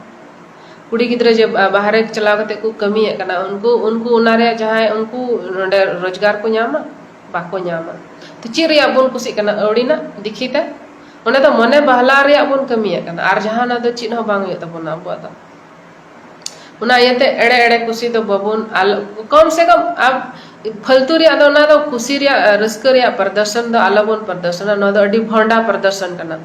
ᱠᱩᱲᱤ ᱜᱤᱫᱽᱨᱟᱹ ᱡᱮ ᱵᱟ-, ᱵᱟᱦᱨᱮ ᱪᱟᱞᱟᱣ ᱠᱟᱛᱮ ᱠᱚ ᱠᱟᱹᱢᱤᱭᱮᱫ ᱠᱟᱱᱟ, ᱩᱱᱠᱩ, ᱩᱱᱠᱩ ᱚᱱᱟ ᱨᱮᱭᱟᱜ ᱡᱟᱦᱟᱸᱭ ᱩᱱᱠᱩ ᱱᱚᱰᱮ ᱨᱳᱡᱽᱜᱟᱨ ᱠᱚ ᱧᱟᱢᱟ? ᱵᱟᱠᱚ ᱧᱟᱢᱟ᱾ ᱛᱚ ᱪᱮᱫ ᱨᱮᱭᱟᱜ ᱵᱚᱱ ᱠᱩᱥᱤᱜ ᱠᱟᱱᱟ? ᱟᱹᱣᱲᱤᱱᱟᱜ ᱫᱤᱠᱷᱤᱛᱮ? ᱚᱸᱰᱮ ᱫᱚ ᱢᱚᱱᱮ ᱵᱟᱦᱞᱟ ᱨᱮᱭᱟᱜ ᱵᱚᱱ ᱠᱟᱹᱢᱤᱭᱮᱫ ᱠᱟᱱᱟ, ᱟᱨ ᱡᱟᱦᱟᱱᱟᱜ ᱫᱚ ᱪᱮᱫ ᱦᱚᱸ ᱵᱟᱝ ᱦᱩᱭᱩᱜ ᱛᱟᱵᱚᱱᱟ ᱟᱵᱚᱣᱟᱜ ᱫᱚ᱾ ᱚᱱᱟ ᱤᱭᱟᱹᱛᱮ ᱮᱲᱮ ᱮᱲᱮ ᱠᱩᱥᱤ ᱫᱚ ᱵᱟᱵᱚᱱ, ᱟᱞ-, ᱠᱚᱢ ᱥᱮ ᱠᱚᱢ ᱟᱵ-, ᱯᱷᱟᱞᱛᱩ ᱨᱮᱭᱟᱜ ᱫᱚ, ᱚᱱᱟ ᱫᱚ ᱠᱩᱥᱤ ᱨᱮᱭᱟᱜ, ᱨᱟᱹᱥᱠᱟᱹ ᱨᱮᱭᱟᱜ ᱯᱨᱚᱫᱚᱨᱥᱚᱱ ᱫᱚ ᱟᱞᱚᱵᱚᱱ ᱯᱨᱚᱫᱚᱨᱥᱚᱱᱟ, ᱱᱚᱣᱟ ᱫᱚ ᱟᱹᱰᱤ ᱵᱷᱚᱱᱰᱟ ᱯᱨᱚᱫᱚᱨᱥᱚᱱ ᱠᱟᱱᱟ᱾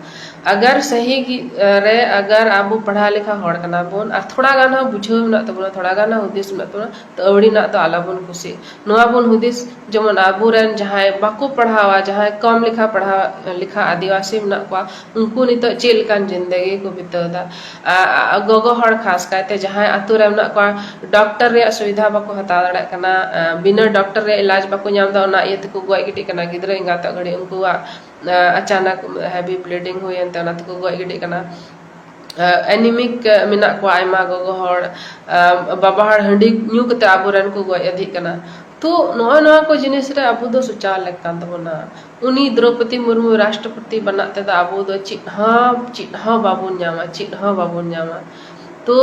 ᱟᱜᱟᱨ ᱥᱟᱹᱦᱤ ᱜᱮ, ᱨᱮ ᱟᱜᱟᱨ ᱟᱵᱚ ᱯᱟᱲᱦᱟᱣ ᱞᱮᱠᱷᱟ ᱦᱚᱲ ᱠᱟᱱᱟ ᱵᱚᱱ ᱟᱨ ᱛᱷᱚᱲᱟ ᱜᱟᱱ ᱦᱚᱸ ᱵᱩᱡᱷᱟᱹᱣ ᱢᱮᱱᱟᱜ ᱛᱟᱵᱚᱱᱟ, ᱛᱷᱚᱲᱟ ᱜᱟᱱ ᱦᱚᱸ ᱦᱩᱫᱤᱥ ᱢᱮᱱᱟᱜ ᱛᱟᱵᱚᱱᱟ, ᱛᱚ ᱟᱹᱣᱲᱤᱱᱟᱜ ᱫᱚ ᱟᱞᱚᱵᱚᱱ ᱠᱩᱥᱤ᱾ ᱱᱚᱣᱟ ᱵᱚᱱ ᱦᱩᱫᱤᱥ, ᱡᱮᱢᱚᱱ ᱟᱵᱚᱨᱮᱱ ᱡᱟᱦᱟᱸᱭ ᱵᱟᱠᱚ ᱯᱟᱲᱦᱟᱣᱟ, ᱡᱟᱦᱟᱸᱭ ᱠᱚᱢ ᱞᱮᱠᱷᱟ ᱯᱟᱲᱦᱟᱣ ᱞᱮᱠᱷᱟ ᱟᱹᱫᱤᱵᱟᱹᱥᱤ ᱢᱮᱱᱟᱜ ᱠᱚᱣᱟ, ᱩᱱᱠᱩ ᱱᱤᱛᱚᱜ ᱪᱮᱫ ᱞᱮᱠᱟᱱ ᱡᱤᱱᱫᱮᱜᱤ ᱠᱚ ᱵᱤᱛᱟᱹᱣ ᱮᱫᱟ? ᱟ-, ᱟ-, ᱜᱚᱜᱚ ᱦᱚᱲ ᱠᱷᱟᱥ ᱠᱟᱭᱛᱮ ᱡᱟᱦᱟᱸᱭ ᱟᱛᱳ ᱨᱮ ᱢᱮᱱᱟᱜ ᱠᱚᱣᱟ, ᱰᱚᱠᱴᱚᱨ ᱨᱮᱭᱟᱜ ᱥᱩᱵᱤᱫᱷᱟ ᱵᱟᱠᱚ ᱦᱟᱛᱟᱣ ᱫᱟᱲᱮᱭᱟᱜ ᱠᱟᱱᱟ, ᱟ, ᱵᱤᱱᱟᱹ ᱰᱚᱠᱴᱚᱨ ᱨᱮᱭᱟᱜ ᱤᱞᱟᱡᱽ ᱵᱟᱠᱚ ᱧᱟᱢ ᱮᱫᱟ, ᱚᱱᱟ ᱤᱭᱟᱹ ᱛᱮᱠᱚ ᱜᱚᱡ ᱜᱤᱰᱤᱜ ᱠᱟᱱᱟ᱾ ᱜᱤᱫᱽᱨᱟᱹ ᱮᱸᱜᱟᱛᱚᱜ ᱜᱷᱟᱹᱲᱤᱡ ᱩᱱᱠᱩᱣᱟᱜ, ᱟ, ᱟᱪᱟᱱᱟᱠ ᱦᱮᱵᱤ ᱵᱞᱤᱰᱤᱝ ᱦᱩᱭᱮᱱ ᱛᱮ ᱚᱱᱟ ᱛᱮᱠᱚ ᱜᱚᱡ ᱜᱤᱰᱤᱜ ᱠᱟᱱᱟ᱾ ᱟ, ᱮᱱᱤᱢᱤᱠ ᱢᱮᱱᱟᱜ ᱠᱚᱣᱟ ᱟᱭᱢᱟ ᱜᱚᱜᱚ ᱦᱚᱲ, ᱟ, ᱵᱟᱵᱟ ᱦᱚᱲ ᱦᱟᱺᱰᱤ ᱧᱩ ᱠᱟᱛᱮ ᱟᱵᱚᱨᱮᱱ ᱠᱚ ᱜᱚᱡ ᱟᱫᱷᱤᱜ ᱠᱟᱱᱟ᱾ ᱛᱚ ᱱᱚᱜᱼᱚᱭ ᱱᱚᱣᱟ ᱠᱚ ᱡᱤᱱᱤᱥ ᱨᱮ ᱟᱵᱚ ᱫᱚ ᱥᱚᱪᱟᱨ ᱞᱮᱠ ᱠᱟᱱ ᱛᱟᱵᱚᱱᱟ᱾ ᱩᱱᱤ ᱫᱨᱚᱣᱯᱚᱫᱤ ᱢᱩᱨᱢᱩ ᱨᱟᱥᱴᱨᱚᱯᱚᱛᱤ ᱵᱮᱱᱟᱜ ᱛᱮᱫᱚ ᱟᱵᱚ ᱫᱚ ᱪᱮᱫ ᱦᱚᱸ, ᱪᱮᱫ ᱦᱚᱸ ᱵᱟᱵᱚᱱ ᱧᱟᱢᱟ, ᱪᱮᱫ ᱦᱚᱸ ᱵᱟᱵᱚᱱ ᱧᱟᱢᱟ᱾ ᱛᱚ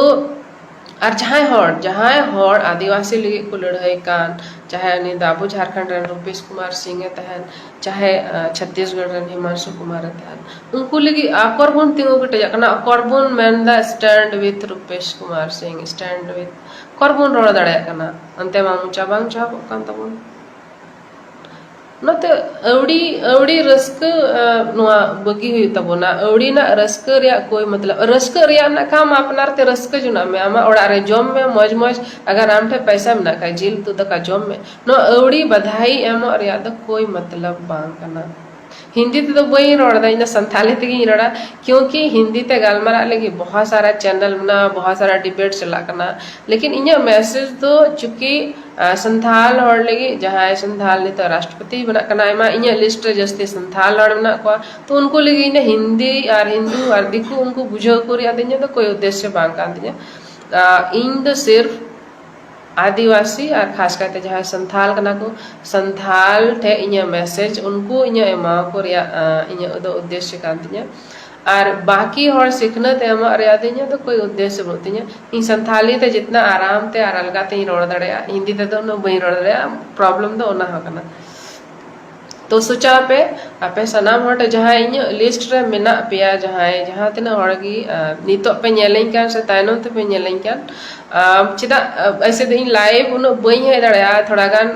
ᱟᱨ ᱡᱟᱦᱟᱸᱭ ᱦᱚᱲ, ᱡᱟᱦᱟᱸᱭ ᱦᱚᱲ ᱟᱹᱫᱤᱵᱟᱹᱥᱤ ᱞᱟᱹᱜᱤᱫ ᱠᱚ ᱞᱟᱹᱲᱦᱟᱹᱭ ᱠᱟᱱ, ᱪᱟᱦᱮ ᱩᱱᱤ ᱫᱚ ᱟᱵᱚ ᱡᱷᱟᱲᱠᱷᱚᱸᱰ ᱨᱮᱱ ᱨᱩᱯᱮᱥ ᱠᱩᱢᱟᱨ ᱥᱤᱝ ᱮ ᱛᱟᱦᱮᱱ, ᱪᱟᱦᱮ, ᱟ, ᱪᱷᱚᱛᱤᱥᱜᱚᱲ ᱨᱮᱱ ᱦᱤᱢᱟᱝᱥᱩ ᱠᱩᱢᱟᱨ ᱮ ᱛᱟᱦᱮᱱ, ᱩᱱᱠᱩ ᱞᱟᱹᱜᱤᱫ ᱚᱠᱚᱨ ᱵᱚᱱ ᱛᱤᱸᱜᱩ ᱠᱮᱴᱮᱡᱚᱜ ᱠᱟᱱᱟ, ᱚᱠᱚᱨ ᱵᱚᱱ ᱢᱮᱱᱫᱟ "Stand with ᱨᱩᱯᱮᱥ Kumar Singh, stand with", ᱚᱠᱚᱨ ᱵᱚᱱ ᱨᱚᱲ ᱫᱟᱲᱮᱭᱟᱜ ᱠᱟᱱᱟ? ᱚᱱᱛᱮ ᱢᱟ ᱢᱚᱪᱟ ᱵᱟᱝ ᱪᱟᱯᱚᱜ ᱠᱟᱱ ᱛᱟᱵᱚᱱ᱾ ᱚᱱᱟᱛᱮ ᱟᱹᱣᱲᱤ ᱟᱹᱣᱲᱤ ᱨᱟᱹᱥᱠᱟᱹ ᱱᱚᱣᱟ ᱵᱟᱹᱜᱤ ᱦᱩᱭᱩᱜ ᱛᱟᱵᱚᱱᱟ᱾ ᱟᱹᱣᱲᱤ ᱨᱮᱱᱟᱜ ᱨᱟᱹᱥᱠᱟᱹ ᱨᱮᱭᱟᱜ ᱠᱳᱭ ᱢᱚᱛᱞᱚᱵ᱾ ᱨᱟᱹᱥᱠᱟᱹ ᱨᱮᱭᱟᱜ ᱢᱮᱱᱟᱜ ᱠᱷᱟᱱ ᱟᱯᱱᱟᱨ ᱛᱮ ᱨᱟᱹᱥᱠᱟᱹ ᱡᱚᱱᱟᱜ ᱢᱮ, ᱟᱢᱟᱜ ᱚᱲᱟᱜ ᱨᱮ ᱡᱚᱢ ᱢᱮ, ᱢᱚᱡᱽ ᱢᱚᱡᱽ᱾ ᱟᱜᱟᱨ ᱟᱢ ᱴᱷᱮᱱ ᱯᱚᱭᱥᱟ ᱢᱮᱱᱟᱜ ᱠᱷᱟᱱ ᱡᱤᱞ ᱩᱛᱩ ᱫᱟᱠᱟ ᱡᱚᱢ ᱢᱮ᱾ ᱱᱚᱣᱟ ᱟᱹᱣᱲᱤ ᱵᱟᱫᱷᱟᱭ ᱮᱢᱚᱜ ᱨᱮᱭᱟᱜ ᱫᱚ ᱠᱳᱭ ᱢᱚᱛᱞᱚᱵ ᱵᱟᱝ ᱠᱟᱱᱟ᱾ ᱦᱤᱱᱫᱤ ᱛᱮᱫᱚ ᱵᱟᱹᱧ ᱨᱚᱲ ᱮᱫᱟ, ᱤᱧ ᱫᱚ ᱥᱟᱱᱛᱷᱟᱞᱤ ᱛᱮᱜᱮᱧ ᱨᱚᱲᱟ᱾ ᱠᱤᱭᱩᱸᱠᱤ ᱦᱤᱱᱫᱤ ᱛᱮ ᱜᱟᱞᱢᱟᱨᱟᱜ ᱞᱟᱹᱜᱤᱫ ᱵᱚᱦᱚᱛ ᱥᱟᱨᱟ ᱪᱮᱱᱮᱞ ᱢᱮᱱᱟᱜᱼᱟ, ᱵᱚᱦᱚᱛ ᱥᱟᱨᱟ ᱰᱤᱵᱮᱴ ᱪᱟᱞᱟᱜ ᱠᱟᱱᱟ᱾ ᱞᱮᱠᱤᱱ ᱤᱧᱟᱹᱜ ᱢᱮᱥᱮᱡᱽ ᱫᱚ ᱪᱩᱸᱠᱤ ᱥᱟᱱᱛᱷᱟᱞ ᱦᱚᱲ ᱞᱟᱹᱜᱤᱫ, ᱡᱟᱦᱟᱸᱭ ᱥᱟᱱᱛᱷᱟᱞ ᱱᱤᱛᱚᱜ ᱨᱟᱥᱴᱨᱚᱯᱚᱛᱤ ᱵᱮᱱᱟᱜ ᱠᱟᱱᱟ, ᱟᱭᱢᱟ ᱤᱧᱟᱹᱜ ᱞᱤᱥᱴ ᱨᱮ ᱡᱟᱹᱥᱛᱤ ᱥᱟᱱᱛᱷᱟᱞ ᱦᱚᱲ ᱢᱮᱱᱟᱜ ᱠᱚᱣᱟ᱾ ᱛᱚ ᱩᱱᱠᱩ ᱞᱟᱹᱜᱤᱫ ᱤᱧ ᱫᱚ ᱦᱤᱱᱫᱤ ᱟᱨ ᱦᱤᱱᱫᱩ ᱟᱨ ᱫᱤᱠᱩ ᱩᱱᱠᱩ ᱵᱩᱡᱷᱟᱹᱣ ᱠᱚ ᱨᱮᱭᱟᱜ ᱫᱚ ᱤᱧᱟᱹᱜ ᱫᱚ ᱠᱳᱭ ᱩᱫᱽᱫᱮᱥᱥᱚ ᱵᱟᱝ ᱠᱟᱱ ᱛᱤᱧᱟᱹ᱾ ᱤᱧ ᱫᱚ ᱥᱤᱨᱯ ᱟᱹᱫᱤᱵᱟᱹᱥᱤ ᱟᱨ ᱠᱷᱟᱥ ᱠᱟᱭᱛᱮ ᱡᱟᱦᱟᱸᱭ ᱥᱟᱱᱛᱷᱟᱞ ᱠᱟᱱᱟ ᱠᱚ, ᱥᱟᱱᱛᱷᱟᱞ ᱴᱷᱮᱱ ᱤᱧᱟᱹᱜ ᱢᱮᱥᱮᱡᱽ ᱩᱱᱠᱩ ᱤᱧᱟᱹᱜ ᱮᱢᱟ ᱠᱚ ᱨᱮᱭᱟᱜ ᱤᱧᱟᱹᱜ ᱫᱚ ᱩᱫᱽᱫᱮᱥᱥᱚ ᱠᱟᱱ ᱛᱤᱧᱟᱹ᱾ ᱟᱨ ᱵᱟᱹᱠᱤ ᱦᱚᱲ ᱥᱤᱠᱷᱱᱟᱹᱛ ᱮᱢᱚᱜ ᱨᱮᱭᱟᱜ ᱫᱚ ᱤᱧᱟᱹᱜ ᱫᱚ ᱠᱳᱭ ᱩᱫᱽᱫᱮᱥᱥᱚ ᱵᱟᱹᱱᱩᱜ ᱛᱤᱧᱟᱹ᱾ ᱤᱧ ᱥᱟᱱᱛᱷᱟᱞᱤ ᱛᱮ ᱡᱤᱛᱱᱟ ᱟᱨᱟᱢ ᱛᱮ ᱟᱨ ᱟᱞᱜᱟ ᱛᱮᱧ ᱨᱚᱲ ᱫᱟᱲᱮᱭᱟᱜᱼᱟ, ᱦᱤᱱᱫᱤ ᱛᱮᱫᱚ ᱩᱱᱟᱹᱜ ᱵᱟᱹᱧ ᱨᱚᱲ ᱫᱟᱲᱮᱭᱟᱜᱼᱟ᱾ ᱯᱨᱚᱵᱞᱮᱢ ᱫᱚ ᱚᱱᱟ ᱦᱚᱸ ᱠᱟᱱᱟ᱾ ᱛᱚ ᱥᱳᱪᱟᱣ ᱯᱮ, ᱟᱯᱮ ᱥᱟᱱᱟᱢ ᱦᱚᱲ ᱡᱟᱦᱟᱸᱭ ᱤᱧᱟᱹᱜ ᱞᱤᱥᱴ ᱨᱮ ᱢᱮᱱᱟᱜ ᱯᱮᱭᱟ, ᱡᱟᱦᱟᱸᱭ ᱡᱟᱦᱟᱸ ᱛᱤᱱᱟᱹᱜ ᱦᱚᱲ ᱜᱮ ᱱᱤᱛᱚᱜ ᱯᱮ ᱧᱮᱞᱤᱧ ᱠᱟᱱ ᱥᱮ ᱛᱟᱭᱱᱚᱢ ᱛᱮᱯᱮ ᱧᱮᱞᱤᱧ ᱠᱟᱱ, ᱪᱮᱫᱟᱜ ᱮᱥᱮ ᱫᱚ ᱤᱧ ᱞᱟᱭᱤᱵᱷ ᱩᱱᱟᱹᱜ ᱵᱟᱹᱧ ᱦᱮᱡ ᱫᱟᱲᱮᱭᱟᱜᱼᱟ, ᱛᱷᱚᱲᱟ ᱜᱟᱱ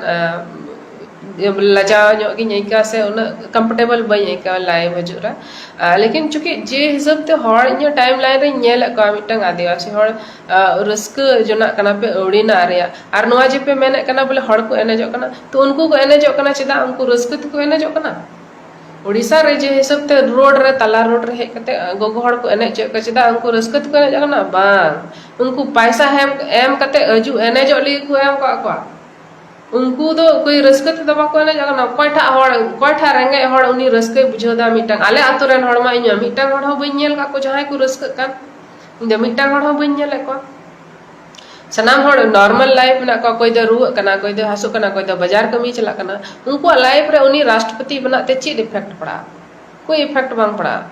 ᱞᱟᱡᱟᱣ ᱧᱚᱜ ᱜᱤᱧ ᱟᱹᱭᱠᱟᱹᱣᱟ ᱥᱮ ᱩᱱᱟᱹᱜ ᱠᱚᱢᱯᱷᱚᱨᱴᱮᱵᱚᱞ ᱵᱟᱹᱧ ᱟᱹᱭᱠᱟᱹᱣᱟ ᱞᱟᱭᱤᱵᱷ ᱦᱤᱡᱩᱜ ᱨᱮ᱾ ᱞᱮᱠᱤᱱ ᱪᱩᱸᱠᱤ ᱡᱮ ᱦᱤᱥᱟᱹᱵ ᱛᱮ ᱦᱚᱲ ᱤᱧᱟᱹᱜ ᱴᱟᱭᱤᱢ ᱞᱟᱭᱤᱱ ᱨᱮᱧ ᱧᱮᱞᱮᱫ ᱠᱚᱣᱟ, ᱢᱤᱫᱴᱟᱝ ᱟᱹᱫᱤᱵᱟᱹᱥᱤ ᱦᱚᱲ ᱨᱟᱹᱥᱠᱟᱹ ᱡᱚᱱᱟᱜ ᱠᱟᱱᱟ ᱯᱮ ᱟᱹᱣᱲᱤᱱᱟᱜ ᱨᱮᱭᱟᱜ, ᱟᱨ ᱱᱚᱣᱟ ᱡᱮ ᱯᱮ ᱢᱮᱱᱮᱫ ᱠᱟᱱᱟ ᱵᱚᱞᱮ ᱦᱚᱲ ᱠᱚ ᱮᱱᱮᱡᱚᱜ ᱠᱟᱱᱟ, ᱛᱚ ᱩᱱᱠᱩ ᱠᱚ ᱮᱱᱮᱡᱚᱜ ᱠᱟᱱᱟ, ᱪᱮᱫᱟᱜ ᱩᱱᱠᱩ ᱨᱟᱹᱥᱠᱟᱹ ᱛᱮᱠᱚ ᱮᱱᱮᱡᱚᱜ ᱠᱟᱱᱟ? ᱳᱰᱤᱥᱟ ᱨᱮ ᱡᱮ ᱦᱤᱥᱟᱹᱵ ᱛᱮ ᱨᱳᱰ ᱨᱮ, ᱛᱟᱞᱟ ᱨᱳᱰ ᱨᱮ ᱦᱮᱡ ᱠᱟᱛᱮ ᱜᱚᱜᱚ ᱦᱚᱲ ᱠᱚ ᱮᱱᱮᱡ ᱦᱚᱪᱚᱭᱮᱫ ᱠᱚᱣᱟ, ᱪᱮᱫᱟᱜ ᱩᱱᱠᱩ ᱨᱟᱹᱥᱠᱟᱹ ᱛᱮᱠᱚ ᱮᱱᱮᱡᱚᱜ ᱠᱟᱱᱟ? ᱵᱟᱝ, ᱩᱱᱠᱩ ᱯᱟᱭᱥᱟ ᱮᱢ ᱮᱢ ᱠᱟᱛᱮ ᱦᱤᱡᱩᱜ ᱮᱱᱮᱡᱚᱜ ᱞᱟᱹᱜᱤᱫ ᱠᱚ ᱮᱢ ᱠᱟᱜ ᱠᱚᱣᱟ᱾ ᱩᱱᱠᱩ ᱫᱚ ᱚᱠᱚᱭ ᱨᱟᱹᱥᱠᱟᱹ ᱛᱮᱫᱚ ᱵᱟᱠᱚ ᱮᱱᱮᱡᱚᱜ ᱠᱟᱱᱟ᱾ ᱚᱠᱚᱭ ᱴᱷᱟᱜ ᱦᱚᱲ, ᱚᱠᱚᱭ ᱴᱷᱟᱜ ᱨᱮᱸᱜᱮᱡ ᱦᱚᱲ ᱩᱱᱤ ᱨᱟᱹᱥᱠᱟᱹᱭ ᱵᱩᱡᱷᱟᱹᱣ ᱫᱟ? ᱢᱤᱫᱴᱟᱝ ᱟᱞᱮ ᱟᱛᱳ ᱨᱮᱱ ᱦᱚᱲ ᱢᱟ ᱤᱧ ᱢᱟ ᱢᱤᱫᱴᱟᱝ ᱦᱚᱲ ᱦᱚᱸ ᱵᱟᱹᱧ ᱧᱮᱞ ᱠᱟᱜ ᱠᱚ ᱡᱟᱦᱟᱸᱭ ᱠᱚ ᱨᱟᱹᱥᱠᱟᱹᱜ ᱠᱟᱱ᱾ ᱤᱧ ᱫᱚ ᱢᱤᱫᱴᱟᱝ ᱦᱚᱲ ᱦᱚᱸ ᱵᱟᱹᱧ ᱧᱮᱞᱮᱫ ᱠᱚᱣᱟ᱾ ᱥᱟᱱᱟᱢ ᱦᱚᱲ ᱱᱚᱨᱢᱟᱞ ᱞᱟᱭᱤᱯᱷ ᱢᱮᱱᱟᱜ ᱠᱚᱣᱟ, ᱚᱠᱚᱭ ᱫᱚ ᱨᱩᱣᱟᱹᱜ ᱠᱟᱱᱟ, ᱚᱠᱚᱭ ᱫᱚ ᱦᱟᱹᱥᱩᱜ ᱠᱟᱱᱟ, ᱚᱠᱚᱭ ᱫᱚ ᱵᱟᱡᱟᱨ ᱠᱟᱹᱢᱤᱭ ᱪᱟᱞᱟᱜ ᱠᱟᱱᱟ᱾ ᱩᱱᱠᱩᱣᱟᱜ ᱞᱟᱭᱤᱯᱷ ᱨᱮ ᱩᱱᱤ ᱨᱟᱥᱴᱨᱚᱯᱚᱛᱤ ᱵᱮᱱᱟᱜ ᱛᱮ ᱪᱮᱫ ᱤᱯᱷᱮᱠᱴ ᱯᱟᱲᱟᱜᱼᱟ? ᱠᱳᱭ ᱤᱯᱷᱮᱠᱴ ᱵᱟᱝ ᱯᱟᱲᱟᱜᱼᱟ᱾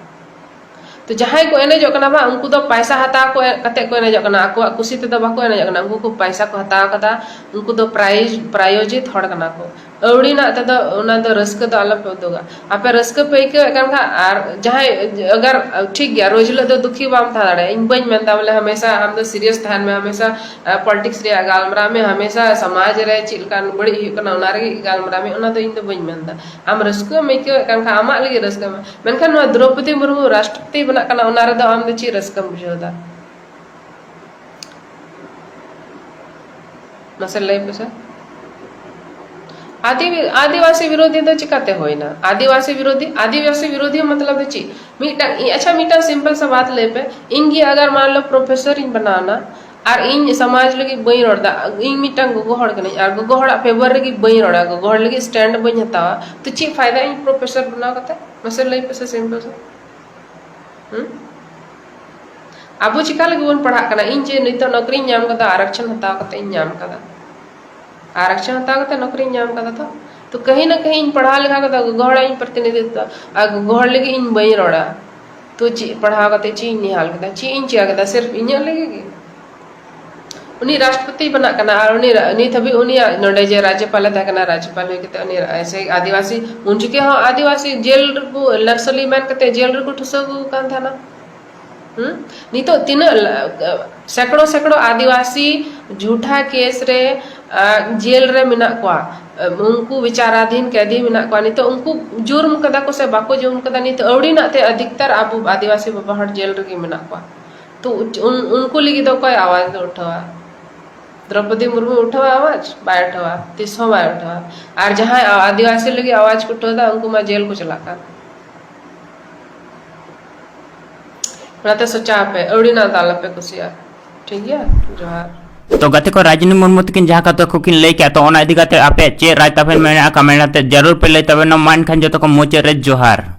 ᱛᱚ ᱡᱟᱦᱟᱸᱭ ᱠᱚ ᱮᱱᱮᱡᱚᱜ ᱠᱟᱱᱟ ᱵᱟᱝ, ᱩᱱᱠᱩ ᱫᱚ ᱯᱟᱭᱥᱟ ᱦᱟᱛᱟᱣ ᱠᱚ ᱠᱟᱛᱮ ᱠᱚ ᱮᱱᱮᱡᱚᱜ ᱠᱟᱱᱟ, ᱟᱠᱚᱣᱟᱜ ᱠᱩᱥᱤ ᱛᱮᱫᱚ ᱵᱟᱠᱚ ᱮᱱᱮᱡᱚᱜ ᱠᱟᱱᱟ᱾ ᱩᱱᱠᱩ ᱠᱚ ᱯᱟᱭᱥᱟ ᱠᱚ ᱦᱟᱛᱟᱣ ᱠᱟᱫᱟ, ᱩᱱᱠᱩ ᱫᱚ ᱯᱨᱟᱭᱤᱡᱽ, ᱯᱨᱟᱭᱳᱡᱤᱛ ᱦᱚᱲ ᱠᱟᱱᱟ ᱠᱚ᱾ ᱟᱹᱣᱲᱤᱱᱟᱜ ᱛᱮᱫᱚ ᱚᱱᱟ ᱫᱚ ᱨᱟᱹᱥᱠᱟᱹ ᱫᱚ ᱟᱞᱚᱯᱮ ᱩᱫᱩᱜᱟ᱾ ᱟᱯᱮ ᱨᱟᱹᱥᱠᱟᱹ ᱯᱮ ᱟᱹᱭᱠᱟᱹᱣᱮᱫ ᱠᱟᱱ ᱠᱷᱟᱱ, ᱟᱨ ᱡᱟᱦᱟᱸᱭ, ᱟᱜᱟᱨ, ᱴᱷᱤᱠ ᱜᱮᱭᱟ, ᱨᱳᱡᱽ ᱦᱤᱞᱳᱜ ᱫᱚ ᱫᱩᱠᱷᱤ ᱵᱟᱢ ᱛᱟᱦᱮᱸ ᱫᱟᱲᱮᱭᱟᱜᱼᱟ᱾ ᱤᱧ ᱵᱟᱹᱧ ᱢᱮᱱᱫᱟ ᱵᱚᱞᱮ ᱦᱟᱢᱮᱥᱟ ᱟᱢ ᱫᱚ ᱥᱤᱨᱤᱭᱟᱥ ᱛᱟᱦᱮᱱ ᱢᱮ, ᱦᱟᱢᱮᱥᱟ ᱯᱚᱞᱤᱴᱤᱠᱥ ᱨᱮᱭᱟᱜ ᱜᱟᱞᱢᱟᱨᱟᱣ ᱢᱮ, ᱦᱟᱢᱮᱥᱟ ᱥᱚᱢᱟᱡᱽ ᱨᱮ ᱪᱮᱫ ᱞᱮᱠᱟᱱ ᱵᱟᱹᱲᱤᱡ ᱦᱩᱭᱩᱜ ᱠᱟᱱᱟ ᱚᱱᱟ ᱨᱮᱜᱮ ᱜᱟᱞᱢᱟᱨᱟᱣ ᱢᱮ, ᱚᱱᱟ ᱫᱚ ᱤᱧ ᱫᱚ ᱵᱟᱹᱧ ᱢᱮᱱᱫᱟ᱾ ᱟᱢ ᱨᱟᱹᱥᱠᱟᱹᱢ ᱟᱹᱭᱠᱟᱹᱣᱮᱫ ᱠᱟᱱ ᱠᱷᱟᱱ ᱟᱢᱟᱜ ᱞᱟᱹᱜᱤᱫ ᱨᱟᱹᱥᱠᱟᱹ ᱢᱮ᱾ ᱢᱮᱱᱠᱷᱟᱱ ᱱᱚᱣᱟ ᱫᱨᱚᱯᱚᱫᱤ ᱢᱩᱨᱢᱩ ᱨᱟᱥᱴᱨᱚᱯᱚᱛᱤ ᱵᱮᱱᱟᱜ ᱠᱟᱱᱟ, ᱚᱱᱟ ᱨᱮᱫᱚ ᱟᱢ ᱫᱚ ᱪᱮᱫ ᱨᱟᱹᱥᱠᱟᱹᱢ ᱵᱩᱡᱷᱟᱹᱣ ᱮᱫᱟ? ᱢᱟᱥᱮ ᱞᱟᱹᱭ ᱯᱮᱥᱮ᱾ ᱟᱫᱤ-, ᱟᱹᱫᱤᱵᱟᱹᱥᱤ ᱵᱤᱨᱳᱫᱷᱤ ᱫᱚ ᱪᱤᱠᱟᱹᱛᱮ ᱦᱩᱭᱱᱟ? ᱟᱹᱫᱤᱵᱟᱹᱥᱤ ᱵᱤᱨᱳᱫᱷᱤ, ᱟᱹᱫᱤᱵᱟᱹᱥᱤ ᱵᱤᱨᱳᱫᱷᱤ ᱢᱚᱛᱞᱚᱵ ᱫᱚ ᱪᱮᱫ? ᱢᱤᱫᱴᱟᱝ, ᱤ-, ᱟᱪᱪᱷᱟ, ᱢᱤᱫᱴᱟᱝ ᱥᱤᱢᱯᱚᱞ ᱥᱟ ᱵᱟᱛ ᱞᱟᱹᱭ ᱯᱮ, ᱤᱧ ᱜᱮ ᱟᱜᱟᱨ ᱢᱟᱱ ᱞᱚ ᱯᱨᱚᱯᱷᱮᱥᱚᱨ ᱤᱧ ᱵᱮᱱᱟᱣᱱᱟ ᱟᱨ ᱤᱧ ᱥᱚᱢᱟᱡᱽ ᱞᱟᱹᱜᱤᱫ ᱵᱟᱹᱧ ᱨᱚᱲ ᱮᱫᱟ, ᱤᱧ ᱢᱤᱫᱴᱟᱝ ᱜᱚᱜᱚ ᱦᱚᱲ ᱠᱟᱹᱱᱟᱹᱧ ᱟᱨ ᱜᱚᱜᱚ ᱦᱚᱲᱟᱜ ᱯᱷᱮᱵᱚᱨ ᱨᱮᱜᱮ ᱵᱟᱹᱧ ᱨᱚᱲᱟ, ᱜᱚᱜᱚ ᱦᱚᱲ ᱞᱟᱹᱜᱤᱫ ᱥᱴᱮᱱᱰ ᱵᱟᱹᱧ ᱦᱟᱛᱟᱣᱟ, ᱛᱚ ᱪᱮᱫ ᱯᱷᱟᱭᱫᱟ ᱤᱧ ᱯᱨᱚᱯᱷᱮᱥᱚᱨ ᱵᱮᱱᱟᱣ ᱠᱟᱛᱮ? ᱢᱟᱥᱮ ᱞᱟᱹᱭ ᱯᱮᱥᱮ ᱥᱤᱢᱯᱚᱞ ᱥᱟ᱾ ᱦᱩᱸ? ᱟᱵᱚ ᱪᱤᱠᱟ ᱞᱟᱹᱜᱤᱫ ᱵᱚᱱ ᱯᱟᱲᱦᱟᱜ ᱠᱟᱱᱟ? ᱤᱧ ᱡᱮ ᱱᱤᱛᱚᱜ ᱱᱚᱠᱨᱤᱧ ᱧᱟᱢ ᱠᱟᱫᱟ, ᱟᱨᱟᱠᱪᱷᱚᱱ ᱦᱟᱛᱟᱣ ᱠᱟᱛᱮ ᱤᱧ ᱧᱟᱢ ᱠᱟᱫᱟ, ᱟᱨᱟᱠᱪᱷᱚᱱ ᱦᱟᱛᱟᱣ ᱠᱟᱛᱮ ᱱᱚᱠᱨᱤᱧ ᱧᱟᱢ ᱠᱟᱫᱟ, ᱛᱚ, ᱛᱚ ᱠᱟᱹᱦᱤ ᱱᱟ ᱠᱟᱹᱦᱤ ᱤᱧ ᱯᱟᱲᱦᱟᱣ ᱞᱮᱠᱷᱟᱱ ᱫᱚ ᱜᱚᱜᱚ ᱦᱚᱲᱟᱜ ᱤᱧ ᱯᱨᱚᱛᱤᱱᱤᱫᱷᱤᱛᱛᱚ, ᱟᱨ ᱜᱚᱜᱚ ᱦᱚᱲ ᱞᱟᱹᱜᱤᱫ ᱤᱧ ᱵᱟᱹᱧ ᱨᱚᱲᱟ, ᱛᱚ ᱪᱮᱫ ᱯᱟᱲᱦᱟᱣ ᱠᱟᱛᱮ ᱪᱮᱫ ᱤᱧ ᱱᱮᱦᱟᱞ ᱠᱮᱫᱟ? ᱥᱤᱨᱯ ᱤᱧᱟᱹᱜ ᱞᱟᱹᱜᱤᱫ ᱜᱮ? ᱩᱱᱤ ᱨᱟᱥᱴᱨᱚᱯᱚᱛᱤ ᱵᱮᱱᱟᱜ ᱠᱟᱱᱟ ᱟᱨ ᱩᱱᱤ ᱨᱟ-, ᱱᱤᱛ ᱦᱟᱹᱵᱤᱡ ᱩᱱᱤᱭᱟᱜ ᱱᱚᱰᱮ ᱡᱮ ᱨᱟᱡᱽᱡᱚᱯᱟᱞᱮ ᱛᱟᱦᱮᱸ ᱠᱟᱱᱟ, ᱨᱟᱡᱽᱡᱚᱯᱟᱞ ᱦᱩᱭ ᱠᱟᱛᱮ ᱩᱱᱤ ᱨᱟ-, ᱥᱮ ᱟᱹᱫᱤᱵᱟᱹᱥᱤ, ᱩᱱ ᱡᱚᱠᱷᱮᱡ ᱦᱚᱸ ᱟᱹᱫᱤᱵᱟᱹᱥᱤ ᱡᱮᱞ ᱨᱮᱠᱚ, ᱱᱟᱨᱥᱟᱞᱤ ᱢᱮᱱ ᱠᱟᱛᱮ ᱡᱮᱞ ᱨᱮᱠᱚ ᱴᱷᱩᱥᱟᱹᱣ ᱠᱚ ᱠᱟᱱ ᱛᱟᱦᱮᱱᱟ᱾ ᱦᱩᱸ? ᱱᱤᱛᱚᱜ ᱛᱤᱱᱟᱹᱜ ᱞᱟ-, ᱥᱮᱠᱲᱚ ᱥᱮᱠᱲᱚ ᱟᱹᱫᱤᱵᱟᱹᱥᱤ ᱡᱷᱩᱴᱟ ᱠᱮᱥ ᱨᱮ, ᱟ, ᱡᱮᱞ ᱨᱮ ᱢᱮᱱᱟᱜ ᱠᱚᱣᱟ᱾ ᱩᱱᱠᱩ ᱵᱤᱪᱟᱨᱟᱫᱷᱤᱱ ᱠᱮᱫᱤ ᱢᱮᱱᱟᱜ ᱠᱚᱣᱟ᱾ ᱱᱤᱛᱚᱜ ᱩᱱᱠᱩ ᱡᱩᱨᱢ ᱠᱟᱫᱟ ᱠᱚ ᱥᱮ ᱵᱟᱠᱚ ᱡᱩᱨᱢ ᱠᱟᱫᱟ, ᱱᱤᱛᱚᱜ ᱟᱹᱣᱲᱤᱱᱟᱜ ᱛᱮ ᱟᱫᱷᱤᱠᱛᱟᱨ ᱟᱵᱚ ᱟᱹᱫᱤᱵᱟᱹᱥᱤ ᱵᱟᱵᱟ ᱦᱚᱲ ᱡᱮᱞ ᱨᱮᱜᱮ ᱢᱮᱱᱟᱜ ᱠᱚᱣᱟ᱾ ᱛᱚ ᱩᱱ-, ᱩᱱᱠᱩ ᱞᱟᱹᱜᱤᱫ ᱫᱚ ᱚᱠᱚᱭ ᱟᱣᱟᱡ ᱫᱚ ᱩᱴᱷᱟᱹᱣᱟ? ᱫᱨᱚᱯᱚᱫᱤ ᱢᱩᱨᱢᱩ ᱩᱴᱷᱟᱹᱣᱟ ᱟᱣᱟᱡ? ᱵᱟᱭ ᱩᱴᱷᱟᱹᱣᱟ, ᱛᱤᱥ ᱦᱚᱸ ᱵᱟᱭ ᱩᱴᱷᱟᱹᱣᱟ᱾ ᱟᱨ ᱡᱟᱦᱟᱸᱭ ᱟ-, ᱟᱹᱫᱤᱵᱟᱹᱥᱤ ᱞᱟᱹᱜᱤᱫ ᱟᱣᱟᱡ ᱠᱚ ᱩᱴᱷᱟᱹᱣ ᱮᱫᱟ, ᱩᱱᱠᱩ ᱢᱟ ᱡᱮᱞ ᱠᱚ ᱪᱟᱞᱟᱜ ᱠᱟᱱ᱾ ᱚᱱᱟᱛᱮ ᱥᱚᱪᱟᱣ ᱯᱮ, ᱟᱹᱣᱲᱤ ᱨᱮᱱᱟᱜ ᱫᱚ ᱟᱞᱚᱯᱮ ᱠᱩᱥᱤᱭᱟᱜᱼᱟ᱾ ᱴᱷᱤᱠ ᱜᱮᱭᱟ? ᱡᱚᱦᱟᱨ᱾ ᱛᱚ ᱜᱟᱛᱮ ᱠᱚ, ᱨᱟᱡᱽᱱᱤ ᱢᱩᱨᱢᱩ ᱛᱟᱹᱠᱤᱱ ᱡᱟᱦᱟᱸ ᱠᱟᱛᱷᱟ ᱠᱚ ᱠᱤᱱ ᱞᱟᱹᱭ ᱠᱮᱜᱼᱟ, ᱛᱚ ᱚᱱᱟ ᱤᱫᱤ ᱠᱟᱛᱮ ᱟᱯᱮ ᱪᱮᱫ ᱨᱟᱭ ᱛᱟᱯᱮ ᱢᱮᱱᱟᱜᱼᱟ, ᱠᱚᱢᱮᱱᱴ ᱟᱛᱮ ᱡᱟᱹᱨᱩᱲ ᱯᱮ ᱞᱟᱹᱭ ᱛᱟᱵᱮᱱᱟ᱾ ᱢᱟ ᱮᱱᱠᱷᱟᱱ ᱡᱚᱛᱚ ᱠᱚ ᱢᱩᱪᱟᱹᱫ ᱨᱮ ᱡᱚᱦᱟᱨ᱾